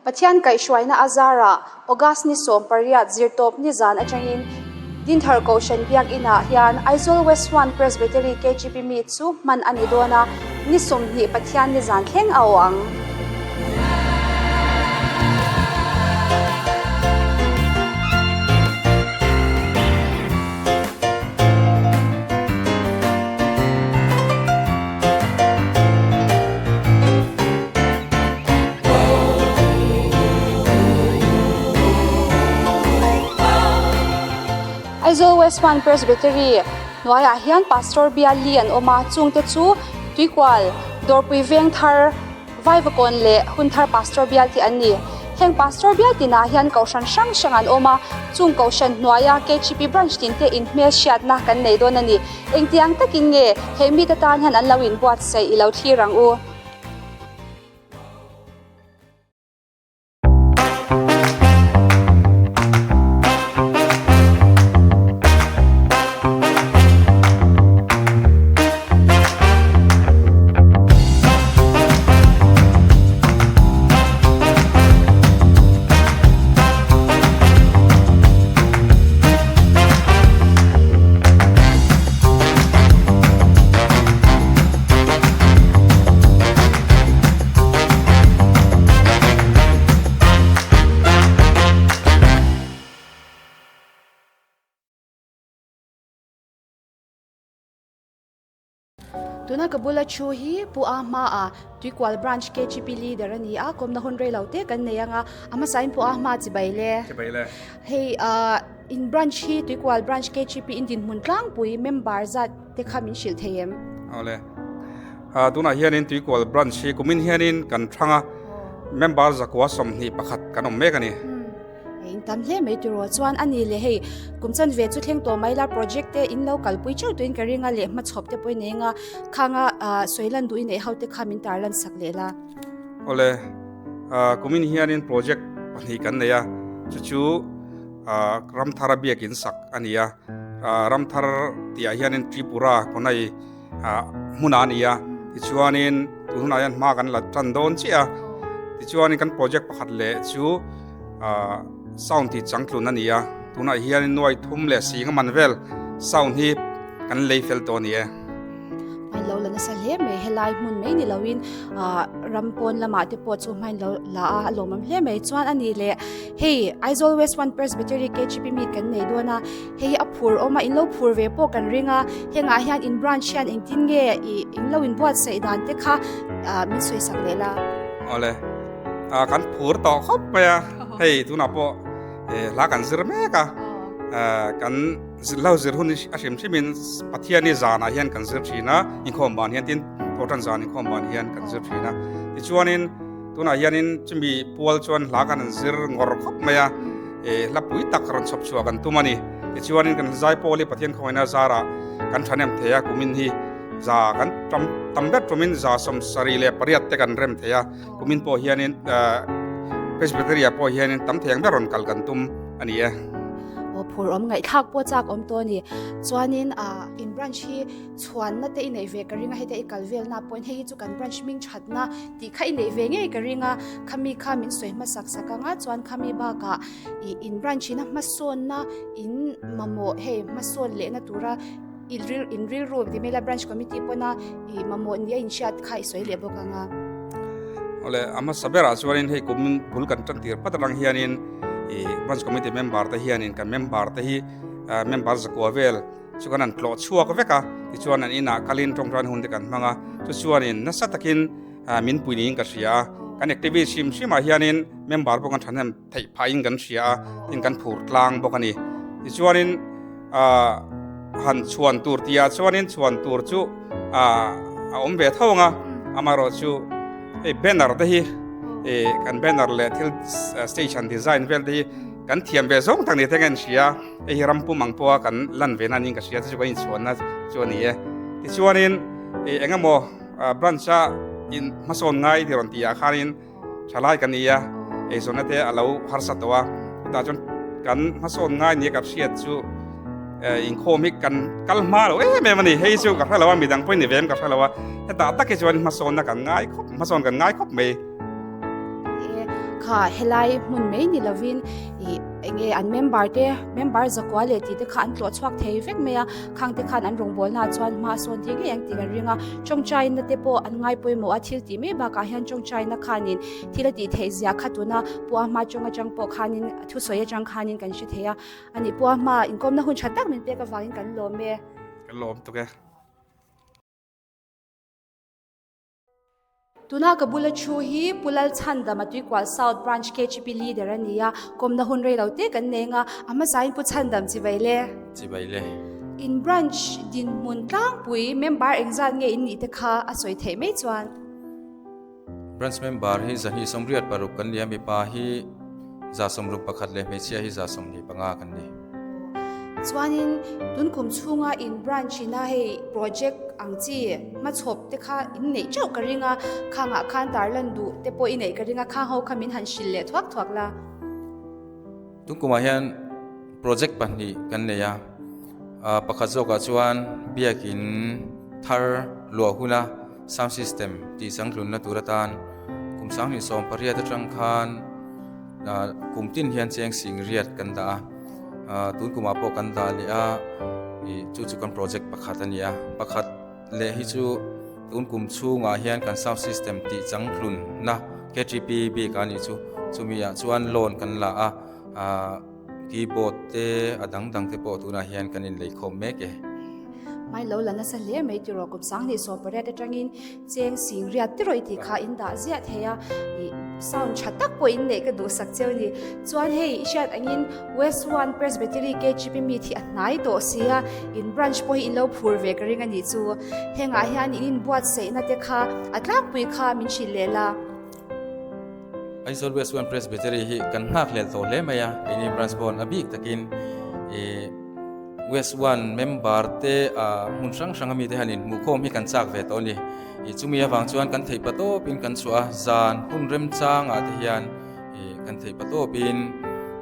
Pathian kaihhruaina a zarah August ni 18 zirtawp ni zan atangin Dinthar Kohhran Biakinah hian Aizawl West One Presbytery KGP Meet chu hman a ni dawn a, ni 20 Pathian ni zan thleng a aw ang. Aizawl West One Presbytery hnuaiah hian Pastor Bial Li an awm a, chungte chu Tuikual, Dawrpui Vengthar, Vaivakawn leh Hunthar Pastor Bial te an ni. Heng Pastor Bial tinah hian Kohhran hrang hrang an awm a, chung Kohhran hnuaia KHP Branch tinte inhmel hriatna kan nei dawn a ni. Engtiang takin nge he mite tan hian an lo inbuatsaih i lo thlir ang u? Tuna ka bula thu hi Pu A hmaah Tuikual Branch KGP Leader a ni a, kawmna hun rei lo te kan nei ang a, a hmasain Pu A hma chibai le. Chibai le. Hei ah in branch hi Tuikual Branch KGP in dinhmun tlangpui member zat te kha min hrilh thei em? Awle. Ah tunah hianin Tuikual Branch hi kumin hianin kan thang a, member zakua 21 kan awm mek a ni. In tam hle mai tiraw chuan a ni leh hei kum chanve chu thleng tawh mai la project te in lo kalpui theuh tuin ka ring a leh hmachhawp te pawh i nei anga khanga ah sawi lan duh i neih ho te kha min tar lan sak leh la. Awle ah kumin hianin project pahnih kan nei a chu chu ah Ramthar a biakin sak a ni a ah Ramthar tih ah hianin Tripura Konai ah hmun a ni a tichuanin tun hunah hian hma kan la tan dawn chiah a tichuanin kan project pakhat leh chu ah sound tih changtlun a ni a tunah hianin nuai thum leh sing a man vel sound hi kan lei fel tawh a ni e. Hmain lo la nasa hle mai helai hmun mai ni loin ah ram pawn lamah te pawh chu hmain lo la a a lawmawm hle mai chuan a ni leh hei Aizawl West One Presbytery KGP meet kan nei dawn a. Hei hi a phur awm a, in lo phur ve pawh kan ring a, hengah hian in branch hian engtin nge ih in lo inbuatsaih dan te kha ah min sawi sak leh la. Awle, ah kan phur tawh khawp mai a, hei tunah pawh eh hla kan zir mek a, ah kan lo zir hun a hrim hrimin Pathiani zanah hian kan zir thin a, inkhawm ban hian tin Thawhtan zan inkhawm ban hian kan zir thin a, tichuanin tunah hianin chumi pual chuan hla kan zir ngawr khawp mai a. Eh, hla pui tak rawn chhawp chhuah kan tum a ni. Tichuanin kan zaipawl hi Pathian khawngaihna zarah kan thahnem thei a, kumin hi za kan tam tam ber tumin za 78 te kan rem thei a, kumin pawh hianin eh Presbytery ah pawh hianin tam thei ang ber rawn kal kan tum a ni e. Aw phur awm ngaihthlak pawh chak awm tawh a ni. Chuanin ah in branch hi chhuanna te i neih ve ka ring a, heta i kal velna pawhin hei hi chu kan branch hming thatna Tih kha i neih ve ngei ka ring a, khami kha min sawi hmasak sak ang a, chuan khami bakah ih in branch in a hmasawnna in mamawh hei hmasawn lehna tura i ril in rilru ti mai la branch committee pawna ih mamawh nia inhriat kha i sawi leh bawk ang a. Awle a hmasa berah chuanin hei kum bul kan tan tir pat atang hianin ih branch committee member te hianin kan member te hi member zakua vel chu kan han tlawh chhuak vek a tichuan an inah kalin tawngtaina hun te kan hmang a chu chuanin nasa takin min pui niin ka hria a kan activist hrim hrimah hianin member pawh kan thahnem theih phahin kan hria a tin kan phur tlang bawk a ni tichuanin ah han chhuan tur tihah chuanin chhuan tur chu ah a awm ve tho ang a amaherawh chu hei banner te hi ih kan banner leh thil stage han design vel te hi kan thiam ve zawng tak ni te ka inhria a. Hei hi ram pum ang pawha kan lan ve nan in ka hria chu kan inchhuanna chu a ni e. Tichuanin ih eng emaw branch a in hmasawn ngai ti rawn tih ah khanin thalai ka ni a, eizawnna te a lo harsa tawh a, chutah chuan kan hmasawn ngai nia ka hriat chu inkhawm hi kan kal hma lo em em a ni. Hei chu ka hre lo a, midang pawhin ni ve em ka hre lo a, hetah tak hi chuan hmasawnna kan ngai khawp hmasawn kan ngai khawp mai. Kha helai hmun mai ni lovin ih eng nge an member te member zakua leh tih te kha an tlawh chhuak thei vek mai a, khang te khan an rawngbawlna ah chuan hma a sawn thei ngei ang tih kan ring a, tawngtaina te pawh an ngai pawimawh a, thil tih mai bakah hian tawngtaina khanin thil a tih theih zia kha tuna Pu Ahma tawng atang pawh khanin thusawi atang khanin kan hre thei a, ani Pu Ahma inkawmna hun tha tak min pek avangin kan lawm e. Kan lawm tuk e. Tuna ka bula thu hi Pu Lalchhandama Tuikual South Branch KGP Leader a ni a, kawmna hun rei lo te kan neng a, a hmasain Pu Chhandam chibai le. Chibai le. In branch dinhmun tlangpui member engzat nge in nih te kha a sawi theih mai chuan. Branch member hi 286 kan ni a, mipa hi 61 leh hmeichhia hi 75 kan ni. Chuanin tun kum chhunga in branch ina hei project ang chi hmachhawp te kha in neih teuh ka ring a, khangah khan tarlan duh te pawh i neih ka ring a, khang ho kha min han hrilh leh thuak thuak la. Tun kumah hian project pahnih kan nei a, pakhat zawkah chuan biakin thar luah huna sound system tih changtlunna tur atan kum 2018 atang khan kum tin hian cheng sing riat kan dah a, tun kumah pawh kan dah leh a, ih chu chu kan project pakhat a ni a, pakhat leh hi chu tun kum chhungah hian kan sound system tih changtlunna K_T_P bik a nih chu, chumi ah chuan loan kan la a, ah keyboard te a dang dang te pawh tunah hian kan inleikhawm mek e. Hmai lo la nasa hle mai tiraw kum 2018 atangin Cheng sing riat tiraw i tih kha in dah ziah thei a, ih sound tha tak pawh in neih ka duhsak cheu ni. Chuan hei i hriat angin West One Presbytery KGP meet hi a hnai tawh si a, in branch pawh hi in lo phur ve ka ring a nih chu. Hengah hian in inbuatsaihna te kha a tlangpui kha min hrilh leh la. Aizawl West One Presbytery hi kan nghak hlel tawh hle mai a, keini branch pawn a bik takin ih West One member te ah hmun hrang hrang ami te hian inhmuhkhawm hi kan chak ve tawh a ni. Ih chumi avang chuan kan theih patawpin kan chhuah a, zan hun remchangah te hian ih kan theih patawpin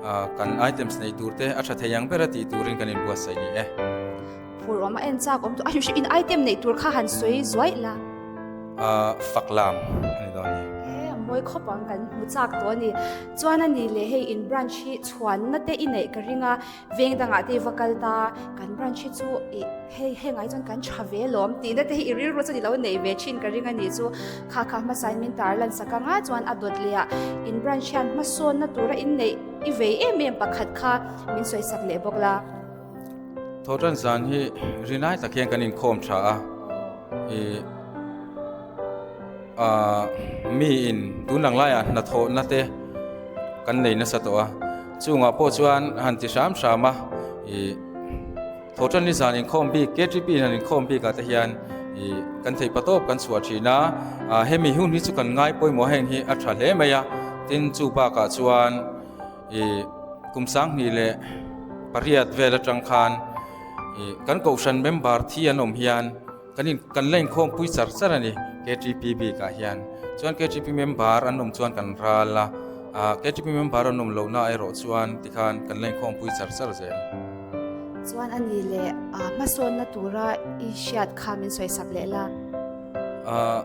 ah kan items neih tur te a tha thei ang ber a tih turin kan inbuatsaih ni e. Phur awm a en chak awm tawh a hrim hrim in item neih tur kha han sawi zuaih la. Ah fak lam a ni dawn a ni. He a mawi khawp ang kan hmu chak tawh a ni. Chuan a ni leh hei in branch hi chhuanna te i neih ka ring a. Veng dangah te i va kal ta, kan branch hi chu ih hei heng ai chuan kan tha ve lawm tihna te hi i rilru chuan i lo neih ve thin ka ring a nih chu. Kha kha hmasain min tar lan sak ang a, chuan a dawt leh ah in branch hian hmasawnna tura in neih i vei em em pakhat kha min sawi sak leh bawk la. Thawhtan zan hi rinai tak hian kan inkhawm tha a, ih ah mi in tun ang laiah hnathawhna te kan nei nasa tawh a. Chungah pawh chuan han ti hram hram a, ih Thawhtan ni zan inkhawm bik KTP in han inkhawm bik ah te hian ih kan theih patawp kan chhuah thin a, ah hemi hun hi chu kan ngai pawimawh heng hi a tha hle mai a, tin chu bakah chuan ih kum 2008 vel atang khan ih kan kohhran member thi an awm hian Kan in kan la inkhawm pui char char a ni KTP bik ah hian. Chuan KTP member an awm chuan kan ral a, ah KTP member an awm lohna erawh chuan tikhan kan la inkhawm pui char char zel. Chuan a ni leh ah hmasawnna tura i hriat kha min sawi sak leh la. Ah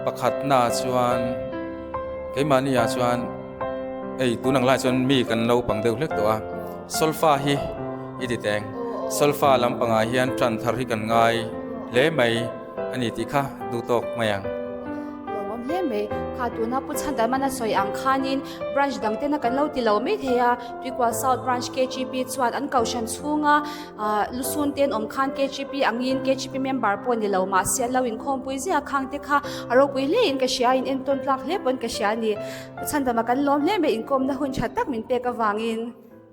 pakhatna ah chuan keimahni ah chuan hei tun ang lai chuan mi kan naupang deuh hlek tawh a, solfa hi i ti teng. Solfa lampangah hian tan thar hi kan ngai hle mai a ni tih kha duh tawk mai ang. Lawmawm hle mai. Kha tuna Pu Chhandamana sawi ang khanin branch dang tena kan lo ti lo mai thei a, Tuikual South Branch KGP chuan an kohhran chhunga lusun te an awm khan KGP angin KGP member pawh ni lo mahse an lo inkhawmpui ziah khang te kha a ropui hle in ka hria, in entawn tlak hle pawn ka hria a ni. Pu Chhandama kan lawm hle mai inkawmna hun tha tak min pek avangin.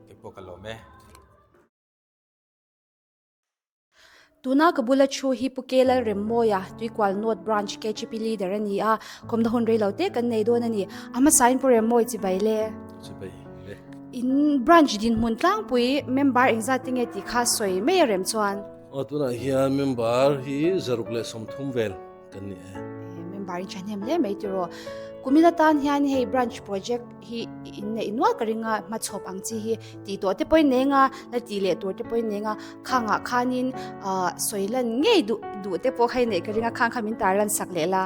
Kei pawh ka lawm e. Tuna ka bula thu hi Pu K Lalremmawia, Tuikual North Branch KGP Leader a ni a, kawmna hun rei lo te kan nei dawn a ni. A hmasain Pu Remmawi chibai le. Chibai le. In branch dinhmun tlangpui member engzat te nge tih kha sawi mai a rem chuan. Aw tunah hian member hi 130 vel. kan ni e. Member in thahnem hle mai tiraw. Kumin atan hian hei branch project hi in neih nual ka ring a, hmachhawp ang chi hi tih tawh te pawhin nei anga, la tih leh tur te pawhin nei anga, khangah khanin sawi lan ngei duh duh te pawh kha i neih ka ring a, khang kha min tar lan sak leh la.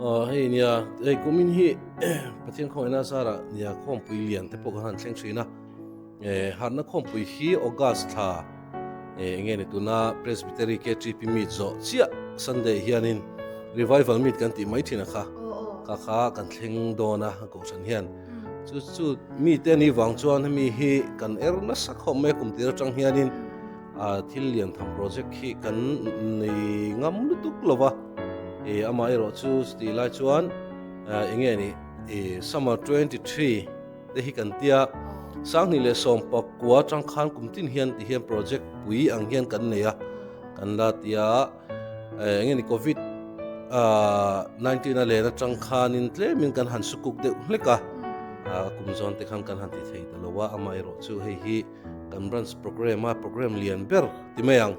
Aw hei nia, hei kumin hi Pathian khawngaihna zarah nia khawmpui lian te pawh kan han thleng thin a. Harhna khawmpui hi August thla enge ni tuna Presbytery KTP meet zawh chiah Sunday hianin Revival meet kan tih mai thin a kha. Kha kha kan thleng dawn a kohhran hian. Chu chu mite ni vang chuan hemi hi kan er nasa khawp mai a kum tir atang hianin thil lian tham project hi kan nei ngam lutuk lo va. Amaherawh chu chutih lai chuan enge ni summer 23 te hi kan tia 2019 atang khan kum tin hian ti hian project pui ang hian kan nei a kan la tia enge ni covid 19 a len atang khanin tlemin kan han sukuk deuh hlek a kum zawn te khan kan han ti thei ta lo a amaherawh chu hei hi kan branch program a program lian ber ti mai ang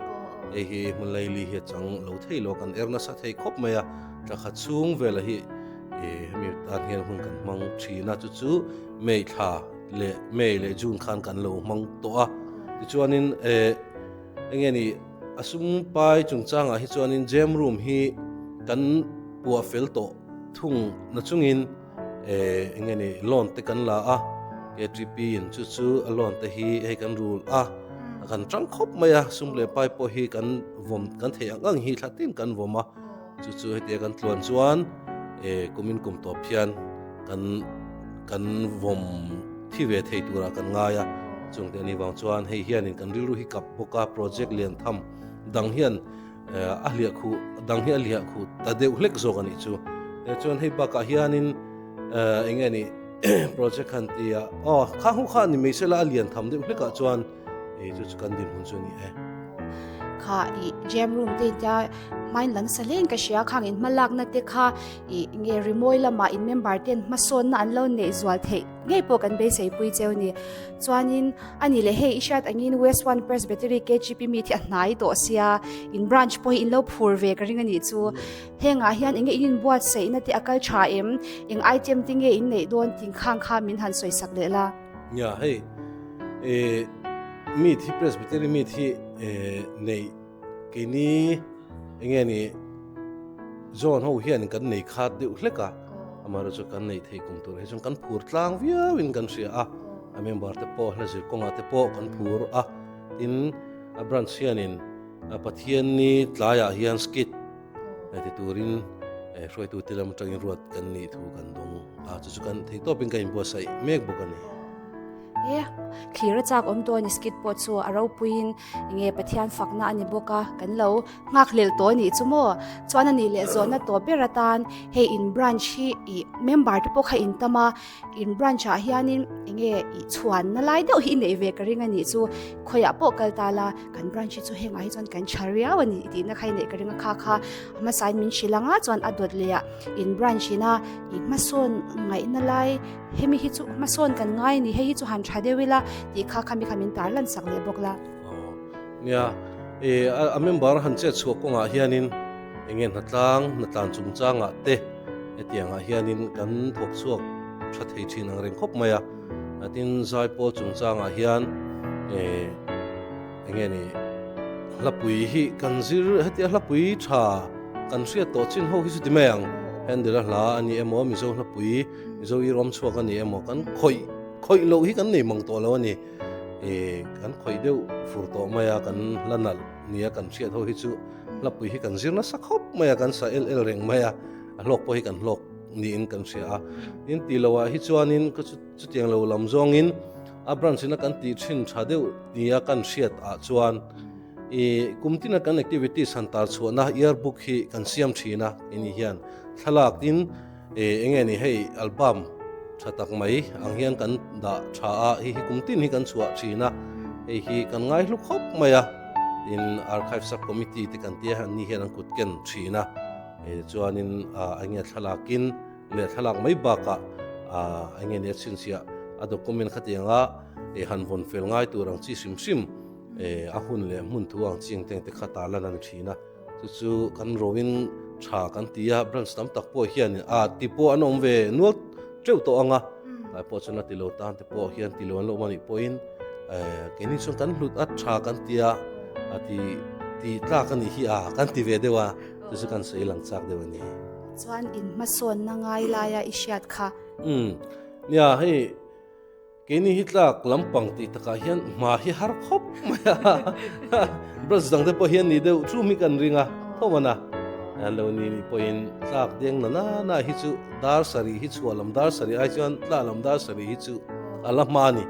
hei hi hmun laili hi a chang lo thei lo kan er nasa thei khawp mai a thla khat chhung vela hi hemi tan hian hun kan hmang thin a chu chu May thla leh May leh June khan kan lo hmang tawh a tichuanin enge ni a sum pai chungchangah hi chuanin gem room hi kan puah fel tawh thung na chungin enge ni loan te kan la a KTP in chu chu a loan te hi hei kan rul a kan tang khawp mai a sum leh pai pawh hi kan vawm kan theih ang ang hi thla tin kan vawm a chu chu hetia kan tluan chuan kumin kum tawp hian kan kan vawm thi ve thei tura kan ngai a chung te ani vang chuan hei hianin kan rilru hi kap bawk a project lian tham dang hian a hliah khuh dang hi a hliah khuh ta deuh hlek zawk a nih chu chuan hei bakah hianin eng nge ni project han tia aw kha hu kha ni mai sela a lian tham deuh hlekah chuan ei chu chu kan dinhmun chu a ni e. Kha i gem room te tia hmain lam sa hlein ka hria khang in hmalakna te kha i nge rimawi lamah in member ten hmasawnna an lo neih zual theih ngei pawh kan beisei pui cheu ni chuanin A ni leh hei i hriat angin West One Presbytery KGP meet hi a hnai tawh sia, in branch pawh hi in lo phur ve ka ring a nih chu. Hengah hian enge in inbuatsaihna te a kal tha em? Eng item te nge in neih dawn tih khang kha min han sawisak leh la. Nia hei eh meet hi Presbytery meet hi eh neih keini enge ni zone ho hian kan nei khat deuh hlek a, amaherawhchu kan neih theih kum tur hi chuan kan phur tlang viau in kan hria a. A member te pawh hla zir kawngah te pawh kan phur a, tin a branch hianin Pathianni tlaiah hian skit ti turin hruaitu te lam atangin ruat kan nih thu kan dawng a, chu chu kan thei tawpin kan inbuatsaih mek bawk a ni. E, thlir a chak awm tawh a ni skit pawh chu a ropuiin enge Pathian fakna a ni bawk a, kan lo Nghakhlel tawh a nih chu maw? Chuan a nih leh zawhna tawh ber atan hei in branch hi ih member te pawh kha in tam a, in branch ah hianin enge ih chhuanna lai deuh hi i neih ve ka ring a nih chu, khawiah pawh kal ta la kan branch hi chu hengah hi chuan kan tha riau a ni tihna kha i neih ka ring a, kha kha a hmasain min hrilh ang a chuan a dawt leh ah in branch ina ih hmasawn ngaihna lai hemi hi chu hmasawn kan ngai a ni hei hi chu han tha deuh ila tih kha kha mi kha min tarlan sak leh bawk la. Nia, e a member han chet chhuah kawngah hianin enge hnatlang, hnatlan chungchangah te hetiangah hianin kan thawk chhuak tha thei thin ang reng khawp mai a. Tin, zaipawl chungchangah hian e enge ni hlapui hi kan zir hetia hlapui tha kan hriat tawh chin ho hi chu ti mai ang. Handle a hla a ni emaw Mizo hlapui, Mizo irawm chhuak a ni emaw kan khawih khawih loh hi kan nei mang tawh lo a ni. Ih kan khawih deuh fur tawh mai a, kan la nalh nia kan hriat ho hi chu hlapui hi kan zir nasa khawp mai a, kan sa el el reng mai a, a hlawk pawh hi kan hlawk niin kan hria a. Tin tih loh ah hi chuanin ka chutiang lo lam zawngin a branch ina kan tih thin tha deuh nia kan hriat ah chuan ih kum tina kan activities han tar chhuahna yearbook hi kan siam thin a, keini hian thlalak tin E, enge ni hei album tha tak mai ang hian kan dah tha a, hei hi kum tin hi kan chhuah thin a, hei hi kan ngai hlu khawp mai a, tin archive sub committee te kan tia an ni hian an kut ken thin a, e chuanin enge thlalakin leh thlalak mai bakah enge ni a chhinchhiah a document khatianga e han vawn fel ngai tur ang chi hrim hrim e a hun leh hmun thu ang chi engteng te kha tarlan a ni thin a. Chu chu kan rawin tha kan ti a, branch tam tak pawh hian a ti pawh an awm ve nual teuh tawh ang a, tlai pawh chuan a ti lo tan te pawh hian ti lo an lo awm a nih pawhin keini chuan kan hlut a tha kan ti a, a ti ti tlak a nih hi a kan ti ve deuh a, chu chu kan sawi lang chak deuh a ni. Chuan in hmasawnna ngai laia i hriat kha. Umm. Nia, hei keini hi tlak lampang tih takah hian hma hi har khawp mai a. Brush dang te pawh hian ni deuh thum hi kan ring a, tho man a. An lo ni nih pawhin tlak deng na na na hi chu dar sarih hi chhuah lam dar sarih ai chuan tlah lam dar sarih hi chu a la hma a ni.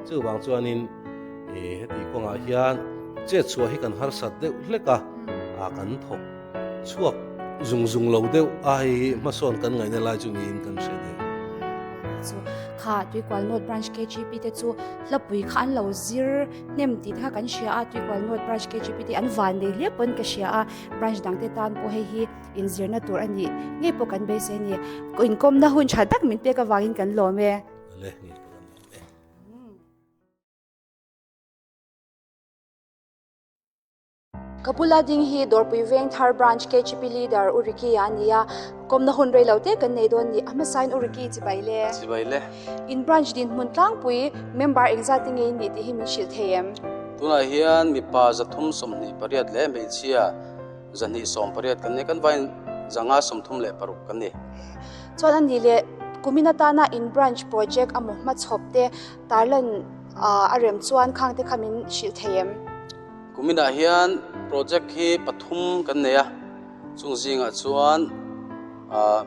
Chuvang chuanin heti kawngah hian chet chhuah hi kan harsat deuh hlek a, kan thawk chhuak zung zung lo deuh a hei hi hmasawn kan ngaihna lai chu niin kan hre deuh. Chu kha Tuikual North Branch KGP te chu hlapui kha an lo zir hnem tih te kha kan hria a, Tuikual North Branch KGP te an van nei hle pawn ka hria a, branch dang te tan pawh hei hi inzirna tur a nih ngei pawh kan beisei a ni. Inkawmna hun tha tak min pek avangin kan lawm e. Ka bula ding hi Dawrpui Vengthar Branch KGP Leader U Ricky a ni a, kawmna hun rei lo te kan nei dawn ni. A hmasain U Ricky chibai le. Chibai le. In branch dinhmun tlangpui member engzat te nge in nih tih hi min hrilh thei em? Tunah hian mipa 328 leh hmeichhia 218 kan ni. Kan vain 536 kan ni. Chuan a ni leh kumin atana in branch project a maw hmachhawp te tarlan a rem chuan khang te kha min hrilh thei em? Kuminah hian project hi pathum kan nei a, chung zingah chuan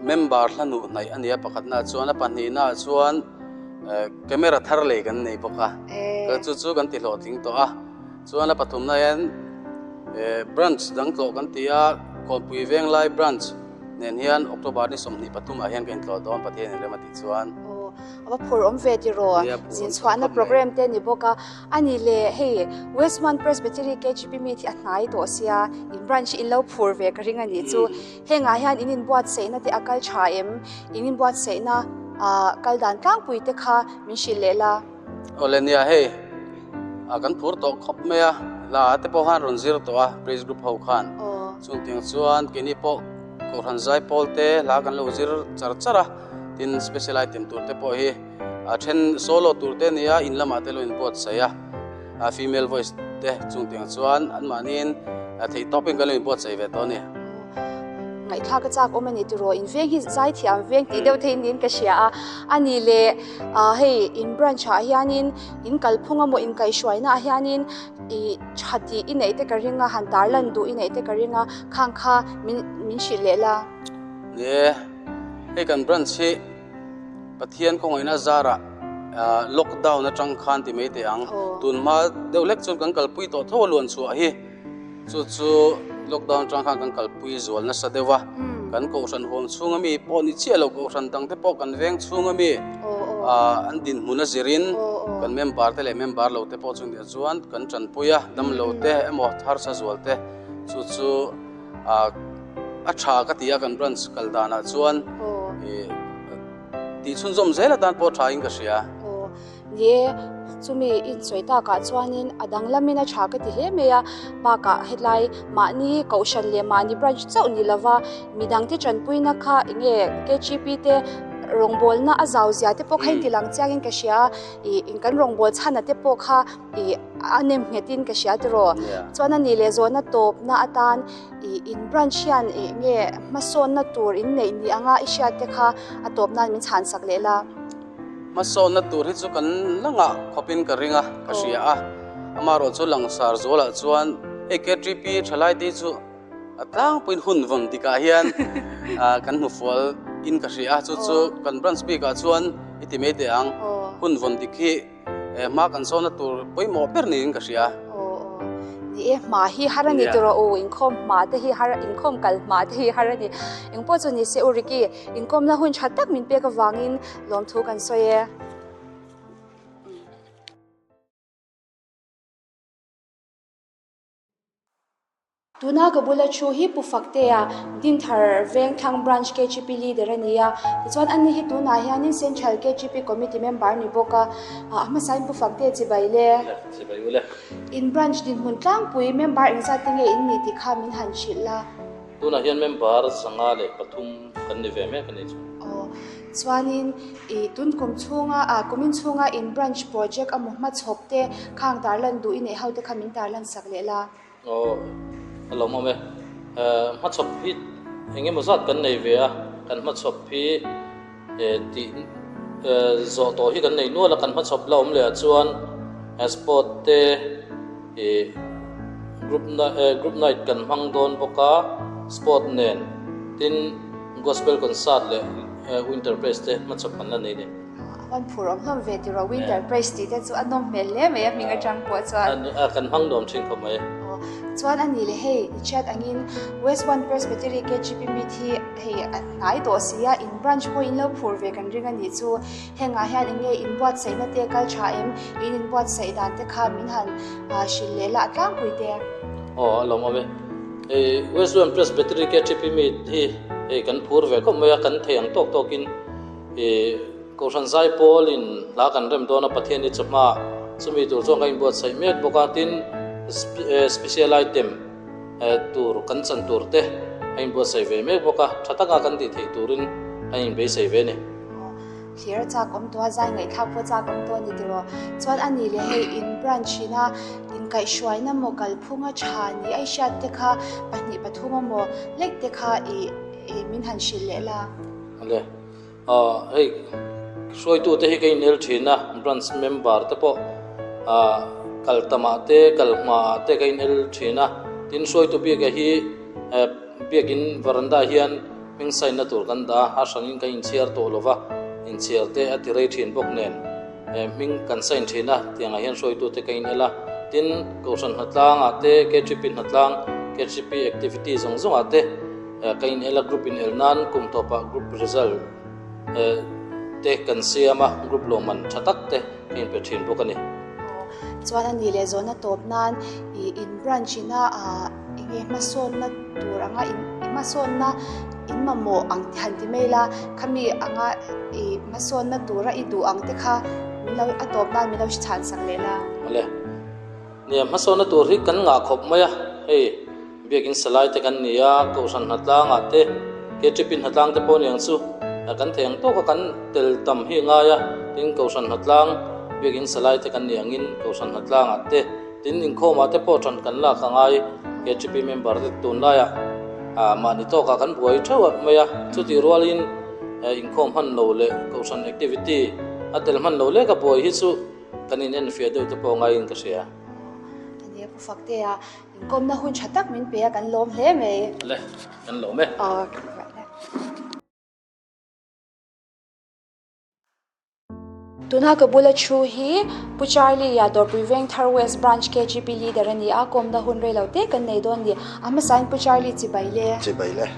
member hla hnuh hnaih a ni a, pakhatnaah chuan a pahnihnaah chuan camera thar lei kan nei bawk a, chu chu kan ti hlawhtling tawh a, chuan a pathumnaah hian branch dang tlawh kan ti a, Kawnpui Venglai branch nen hian October ni 23 ah hian ka intlawh dawn Pathian in rem a tih chuan. Aw, a va phur awm ve tiraw? Zin chhuahna program te a ni bawk a. A ni le, hei Westmont Presbytery KGP meet hi a hnai tawh sia, in branch hi in lo phur ve ka ring a nih chu. Hengah hian in inbuatsaihna te a kal tha em? In inbuatsaihna kal dan tlangpui te kha min hrilh leh la. Aw le nia, hei kan phur tawh khawp mai a, hla te pawh khan rawn zir tawh a praise group ho khan. Chungtiang chuan keini pawh Kohhran Zaipawl te hla kan lo zir char char a, tin special item tur te pawh hi A then solo tur te nia in lamah te lo in buatsaih a, a female voice te chung tiang chuan an mahniin theih tawpin kan lo in buatsaih ve tawh a ni. Ngaihthlak a chak awm a ni tiraw, in veng hi zai thiam veng tih deuh thei niin ka hria a, a ni le hei in branch ah hianin in kalphung emaw in kaihhruaina ah hianin i tha tih i neih te ka ring a, han tarlan duh i neih te ka ring a, khang kha min min hrilh leh la. Ni e, hei kan branch hi. Pathian khawngaihna zarah lockdown atang khan ti mai teh ang. Tun hma deuh hlek chuan kan kalpui tawh tho a luan chhuah hi. Chu chu lockdown atang khan kan kalpui zual nasa deuh a. Kan kohhran huam chhunga mi pawh ni chiah lo kohhran dang te pawh kan veng chhunga mi an dinhmun a zirin kan member te leh member lo te pawh chu nia chuan kan tanpui a damlo te emaw harsa zual te chu chu A tha ka ti a kan branch kal danah chuan tih chhunzawm zel atan pawh tha in ka hria. Aw ni e, chumi insawi takah chuanin a danglamin a tha ka ti hle mai a, bakah hetlai mahni kohhran leh mahni branch chauh ni lova midangte tanpuina kha enge KGP te rawngbawlna a zau zia te pawh kha in ti lang chiangin ka hria a, ih kan rawngbawl chhana te pawh kha ih a nem nghetin ka hria tiraw chuan a nih leh zawhna tawpna atan ih in branch hian ih nge hmasawnna tur in neih ni anga i hriat te kha a tawp nan min chhan sak leh la. Hmasawnna tur hi chu kan la ngah khawpin ka ring a, ka hria a, amaherawh chu langsar zualah chuan hei KTP thalai te hi chu a tlangpuiin hun vawn dikah hian kan hmu fual in ka hria a, chu chu kan branch bikah chuan i ti mai teh ang, hun vawn dik hi. Hma kan sawna tur pawimawh ber niin ka hria. Aw aw. Ni e, hma hi har a ni tur a u, inkhawm hma te hi har, inkhawm kal hma te hi har a ni. Engpawh chu ni se u Ricky, inkawmna hun tha tak min pek avangin lawmthu kan sawi e. Tuna ka bula thu hi Pu Faktea, Dinthar Vengthlang Branch KGP Leader a ni a. Tichuan ani hi tunah hianin Central KGP Committee Member a ni bawk a. A hmasain Pu Faktea chibai le. Chibai u le. In branch dinhmun tlangpui member engzat te nge in nih tih kha min han hrilh la. Tunah hian member 503 kan ni ve mek a ni chu. Aw, chuanin i tun kum chhunga, ah kumin chhunga in branch project a mu hmachhawp te khang tarlan duh i neih ho te kha min tarlan sak leh la. Aw, a lawm awm e. Hmachhawp hi Engemaw zat kan nei ve a, kan hmachhawp hi tih zawh tawh hi kan nei nual a, kan hmachhawp la awm leh ah chuan sport te ih group group night kan hmang dawn bawk a, sport nen tin gospel concert leh winter praise te hmachhawp kan la nei a ni. A van phur awm hlawm ve tiraw winter praise tih te chu a nawm hmel hle mai a hming atang pawh chuan. A kan hmang nuam thin khawp mai. Aw chuan a nih leh hei i chhiat angin West One Presbytery KGP meet hi hei a hnai tawh si a in branch pawh in lo phur ve kan ring a nih chu hengah hian eng nge in buatsaihna te kal tha em in inbuatsaih dan te kha min han hrilh leh lah tlangpui te. Aw a lawm awm e. Hei West One Presbytery KGP meet hi hei kan phur ve khawp mai a kan thei ang tawk tawkin I Kohhran zai pawlin hla kan rem dawn a, Pathian hi chawhma chumi tur chuan kan inbuatsaih mek bawk a, tin special item tur kan chan tur te a inbuatsaih ve mek bawk a, tha taka kan tih theih turin kan inbeisei ve a ni. Thlir a chak awm tawh a, zai ngaihthlak pawh a chak awm tawh a ni tiraw? Chuan a nih leh hei in branch ina inkaihhruaina maw kalphunga tha ni a i hriat te kha pahnih pathum amaw lek te kha i min han hrilh leh la. Ale. Aw hei hruaitute hi ka inel thin a, branch member te pawh ah kal tamah te kal hmaah te ka inel thin a, tin hruaitu bik-a hi eh biakin veranda hian hming sign na tur kan dah a, a hranin ka inchhiar tawh lo va, inchhiar te a ti rei thin bawk nen eh hming kan sign thin a, tiangah hian hruaitute ka inel a, tin kohhran hnatlangah te KTP hnatlang KTP activity zawng zawngah te. Ka inel a group inel nan kum tawpah group result te kan siam a, group lawmman tha tak te ka inpe thin bawk a ni. Chuan a nih leh zawhna tawp nan i in branch ina enge hmasawnna tur anga in hmasawnna in mamawh ang han ti mai la, khami anga i hmasawnna tura i duh ang te kha min lo a tawp nan min lo chhan sak leh la. Awle. Nia, hmasawnna tur hi kan ngah khawp mai a, hei biakin salai te kan ni a, kohhran hnatlangah te, KTP hnatlang te pawh a ni ang chu, kan thei ang tawka kan tel tam hi a ngai a, tin kohhran hnatlang biakin salai te kan ni angin kohhran hnatlangah te, tin inkhawmah te pawh ṭan kan lak a ngai, KTP member te tunlaiah mahni tawkah kan buai ṭheuh mai a, chutih rualin inkhawm hman lo leh kohhran activity a tel hman lo leka buai hi chu. Kan in enfiah deuh te pawh ngaiin ka hria. Ania Pu Faktea, inkawmna hun tha tak min pe a, kan lawm hle mai. Le, kan lawm e. Aw, kan lawm e. Tuna ka bula thu hi Pu Charlie-a Dawrpui Vengthar West Branch KGP Leader a ni a, kawmna hun rei lo te kan nei dawn ni. A hmasain Pu Charlie chibai le. Chibai le.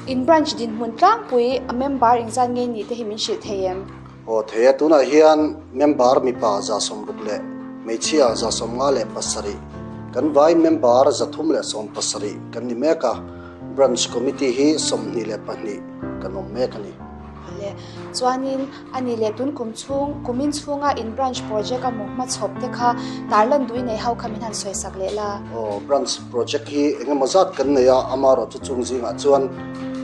In branch dinhmun tlangpui a member engzat nge ni te hi min hrilh thei em? Aw thei a, tunah hian member mipa 160 leh hmeichhia 57 kan vai member 370 kan ni mek a, Branch Committee hi 22 kan awm mek a ni. Awle, chuanin a ni leh tun kum chhung, kumin chhunga in branch project a hmuh hmachhawp te kha tarlan duh i nei ho kha min han sawisak leh la. Aw, branch project hi engemaw zat kan nei a, amaherawhchu chung zingah chuan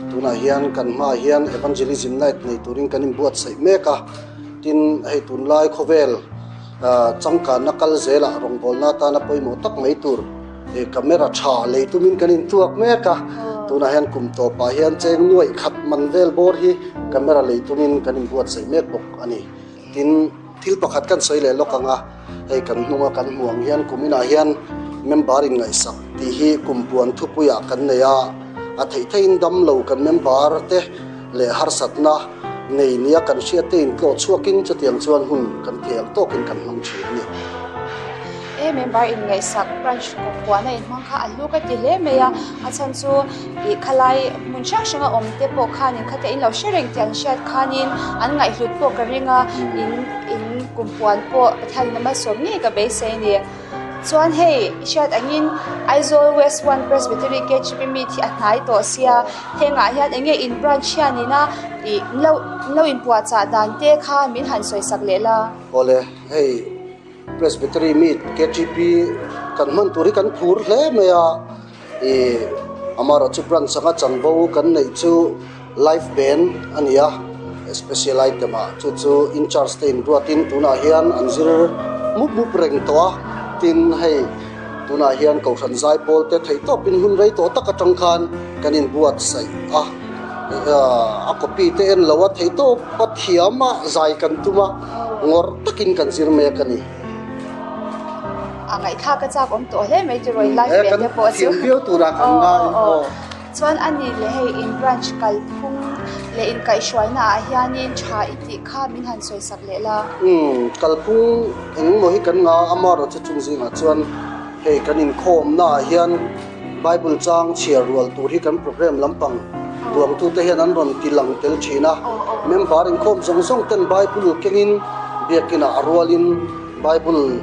Tunah hian kan hmaah hian Evangelism Night nei turin kan inbuatsaih mek a, tin hei tunlai khawvel changkanna kal zelah rawngbawlna atana pawimawh tak mai tur camera tha lei tumin kan intuak mek a, tunah hian kum tawpah hian cheng nuaih khat man vel bawr hi camera lei tumin kan inbuatsaih mek bawk a ni. Tin, thil pakhat kan sawi leh lawk ang a, hei kan hnunga kan hmuh ang hian kum inah hian member inngaihsak tih hi kum puan thupuiah kan nei a, a theih theihin dam lo kan member te leh harsatna nei nia kan hriat te intlawh chhuakin chutiang chuan hun kan thei ang tawkin kan hmang thin a ni. E member inngaihsak branch kum puana inhmang kha a hlu ka ti hle mai a, a chhan chu Ih khalai hmun hrang hranga awm te pawh khanin khatia in lo hre reng tih an hriat khanin an ngaihhlut pawh ka ring a, in in kumpuan pawh Pathianin a malsawm ngei ka beisei a ni. Chuan hei i hriat angin Aizawl West One Presbytery KGP meet hi a hnai tawh sia, hengah hian eng nge in branch hianin a ih in lo in lo inpuahchah dan te kha min han sawisak leh la. Awle, hei Presbytery meet KGP kan hman tur hi kan phur hle mai a. I amaherawh chu branch anga chanvo kan neih chu life band a ni a, special item ah chu chu in charge te inruatin tunah hian an zir mup mup reng tawh a, tin hei tunah hian kohhran zaipawl te theihtawpin hun rei tawh tak atang khan kan inbuatsaih a. A copy te en lo a theihtawp a thiam a zai kan tum a, ngawrh takin kan zir mek a ni. A ngaihthlak a chak awm tawh hle mai tiraw in live band te pawh chu. Kan thiam viau turah kan ngai aw. Chuan a ni leh hei in branch kalphung leh inkaihhruaina ah hianin tha i tih kha min han sawisak leh la. Umm kalphung engemaw hi kan nga amaherawhchu chung zingah chuan hei kan inkhawmna ah hian Bible chang chhiar rual tur hi kan program lampang duangtute hian an rawn ti lang tel thin a. Member inkhawm zawng zawng ten Bible kengin biakinah a rualin Bible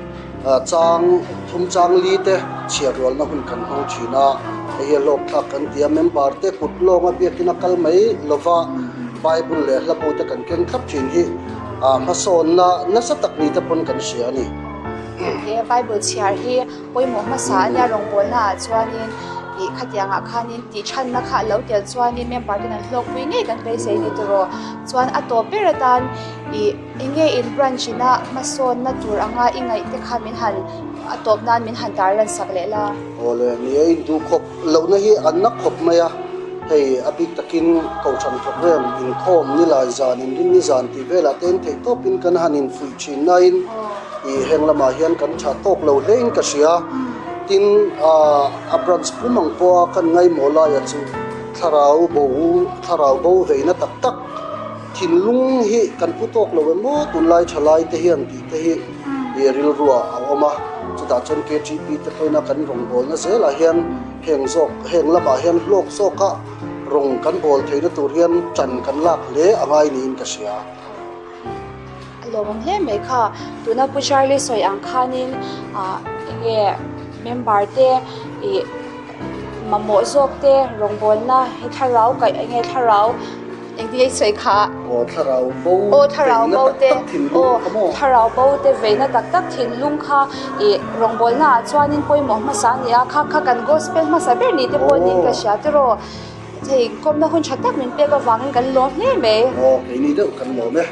chang thum chang li te chhiar rualna hun kan hmang thin a. Hei hi a hlawk thlak kan ti a, member te kut lawnga biakina kal mai lova Bible leh hlabu te kan keng thlap thin hi hmasawnna nasa tak ni te pawn kan hria a ni. He Bible chhiar hi Pawimawh hmasa a nia rawngbawlna ah chuanin ih khatiang ah khanin tih chhanna kha a lo tel chuanin member ten an hlawkpui ngei kan beisei ni tawh chuan a tawp ber atan ih eng nge in branch ina hmasawnna tur anga i ngaih te kha min han a tawp nan min han tar lan sak leh la. Awle ni a induh khawp lohna hi an na khawp mai a, hei a bik takin kohhran program inkhawm ni lai zan inrin ni zan tih velah te in theih tawpin kan han infuih thin nain, Ih heng lamah hian kan tha tawk lo hle in ka hria. Tin, a branch pum ang pawha kan ngaimawh laia chu thlarau bo, thlarau bo veina tak tak thinlung hi kan pu tawk lo em maw tunlai tha lai te hian tih te hi ih rilruah a awm a. Chutah chuan KTP te pawhin a kan rawngbawlna zelah hian heng zawk, heng lamah hian hlawk zawka rawng kan bawl theihna tur hian tan kan lak hle a ngai niin ka hria. A lawmawm hle mai kha. Tuna Pu Charlie sawi ang khanin ah enge member te ih mamawh zawk te rawngbawlna he thlarau kaih enge thlarau engtin nge i sawi kha? Aw thlarau bo Aw thlarau bo te aw thlarau bo te veina tak tak thinlung kha ih rawngbawlna ah chuanin pawimawh hmasa a ni a kha kha kan gospel hmasa ber ni te pawh niin ka hria tiraw. Hei kawmna hun tha tak min pek avangin kan lawm hle mai. Aw keini deuh kan lawm e.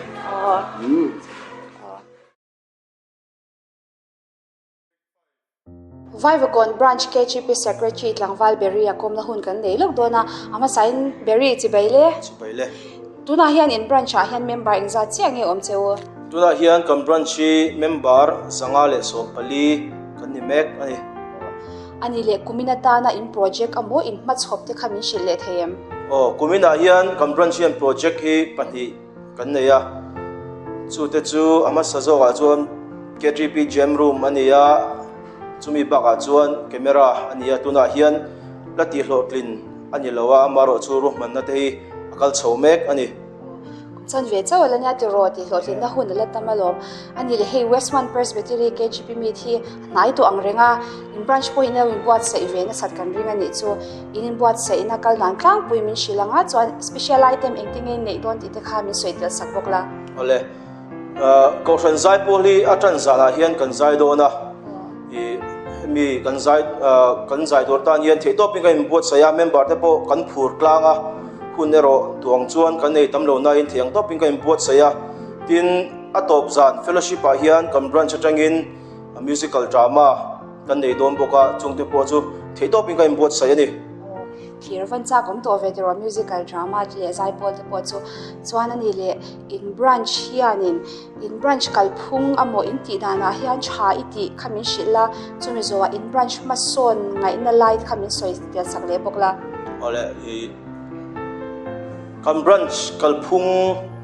Vaivakawn Branch KGP Secretary tlangval Berry a kawmna hun kan nei lawk dawn a, a hmasain Berry chibai le. Chibai le. Tunah hian in branch ah hian member engzat chiah nge awm che u? Tunah hian kan branch hi member 114 kan ni mek a ni. A ni leh kumin atana in project amaw in hmachhawp te kha min hrilh leh thei em? Aw, kuminah hian kan branch hian project hi pahnih kan nei a, chute chu a hmasa zawkah chuan KTP Gem Room a ni a, chumi bakah chuan camera a ni a, tunah hian la tihhlawhtlin a ni lo a, amaherawhchu ruahmanna te hi a kal chho mek a ni. Chan ve chauh a la nia tiraw tih hlawhtlinna hun a la tam alawm. A ni leh hei West One Presbytery KGP meet hi a hnai tawh ang reng a, in branch pawhin lo inbuatsaih ve nasat kan ring a nih chu. In inbuatsaihna kal dan tlangpui min hrilh ang a, chuan special item engtin nge in neih dawn tih te kha min sawi tel sak bawk la. Awle, Kohhran zai pawl hi a tan zanah hian kan zai dawn a, ih hemi kan zai kan zai tur tan hian theihtawpin kan inbuatsaih a, member te pawh kan phur tlang a, hun erawh tuang chuan kan nei tam lo nain thei ang tawpin kan inbuatsaih a, tin a tawp zan fellowship ah hian kan branch atangin musical drama kan nei dawn bawk a, chungte pawh chu theihtawpin kan inbuatsaih a ni. Thlir van chak awm tawh ve tiraw musical drama te leh zaipawl te pawh chu chuan a ni leh in branch hianin in branch kalphung amaw in tih danah hian tha i tih kha min hrilh la chumi zawhah in branch hmasawn ngaihna lai kha min sawi tel sak leh bawk la. Awle i kan branch kalphung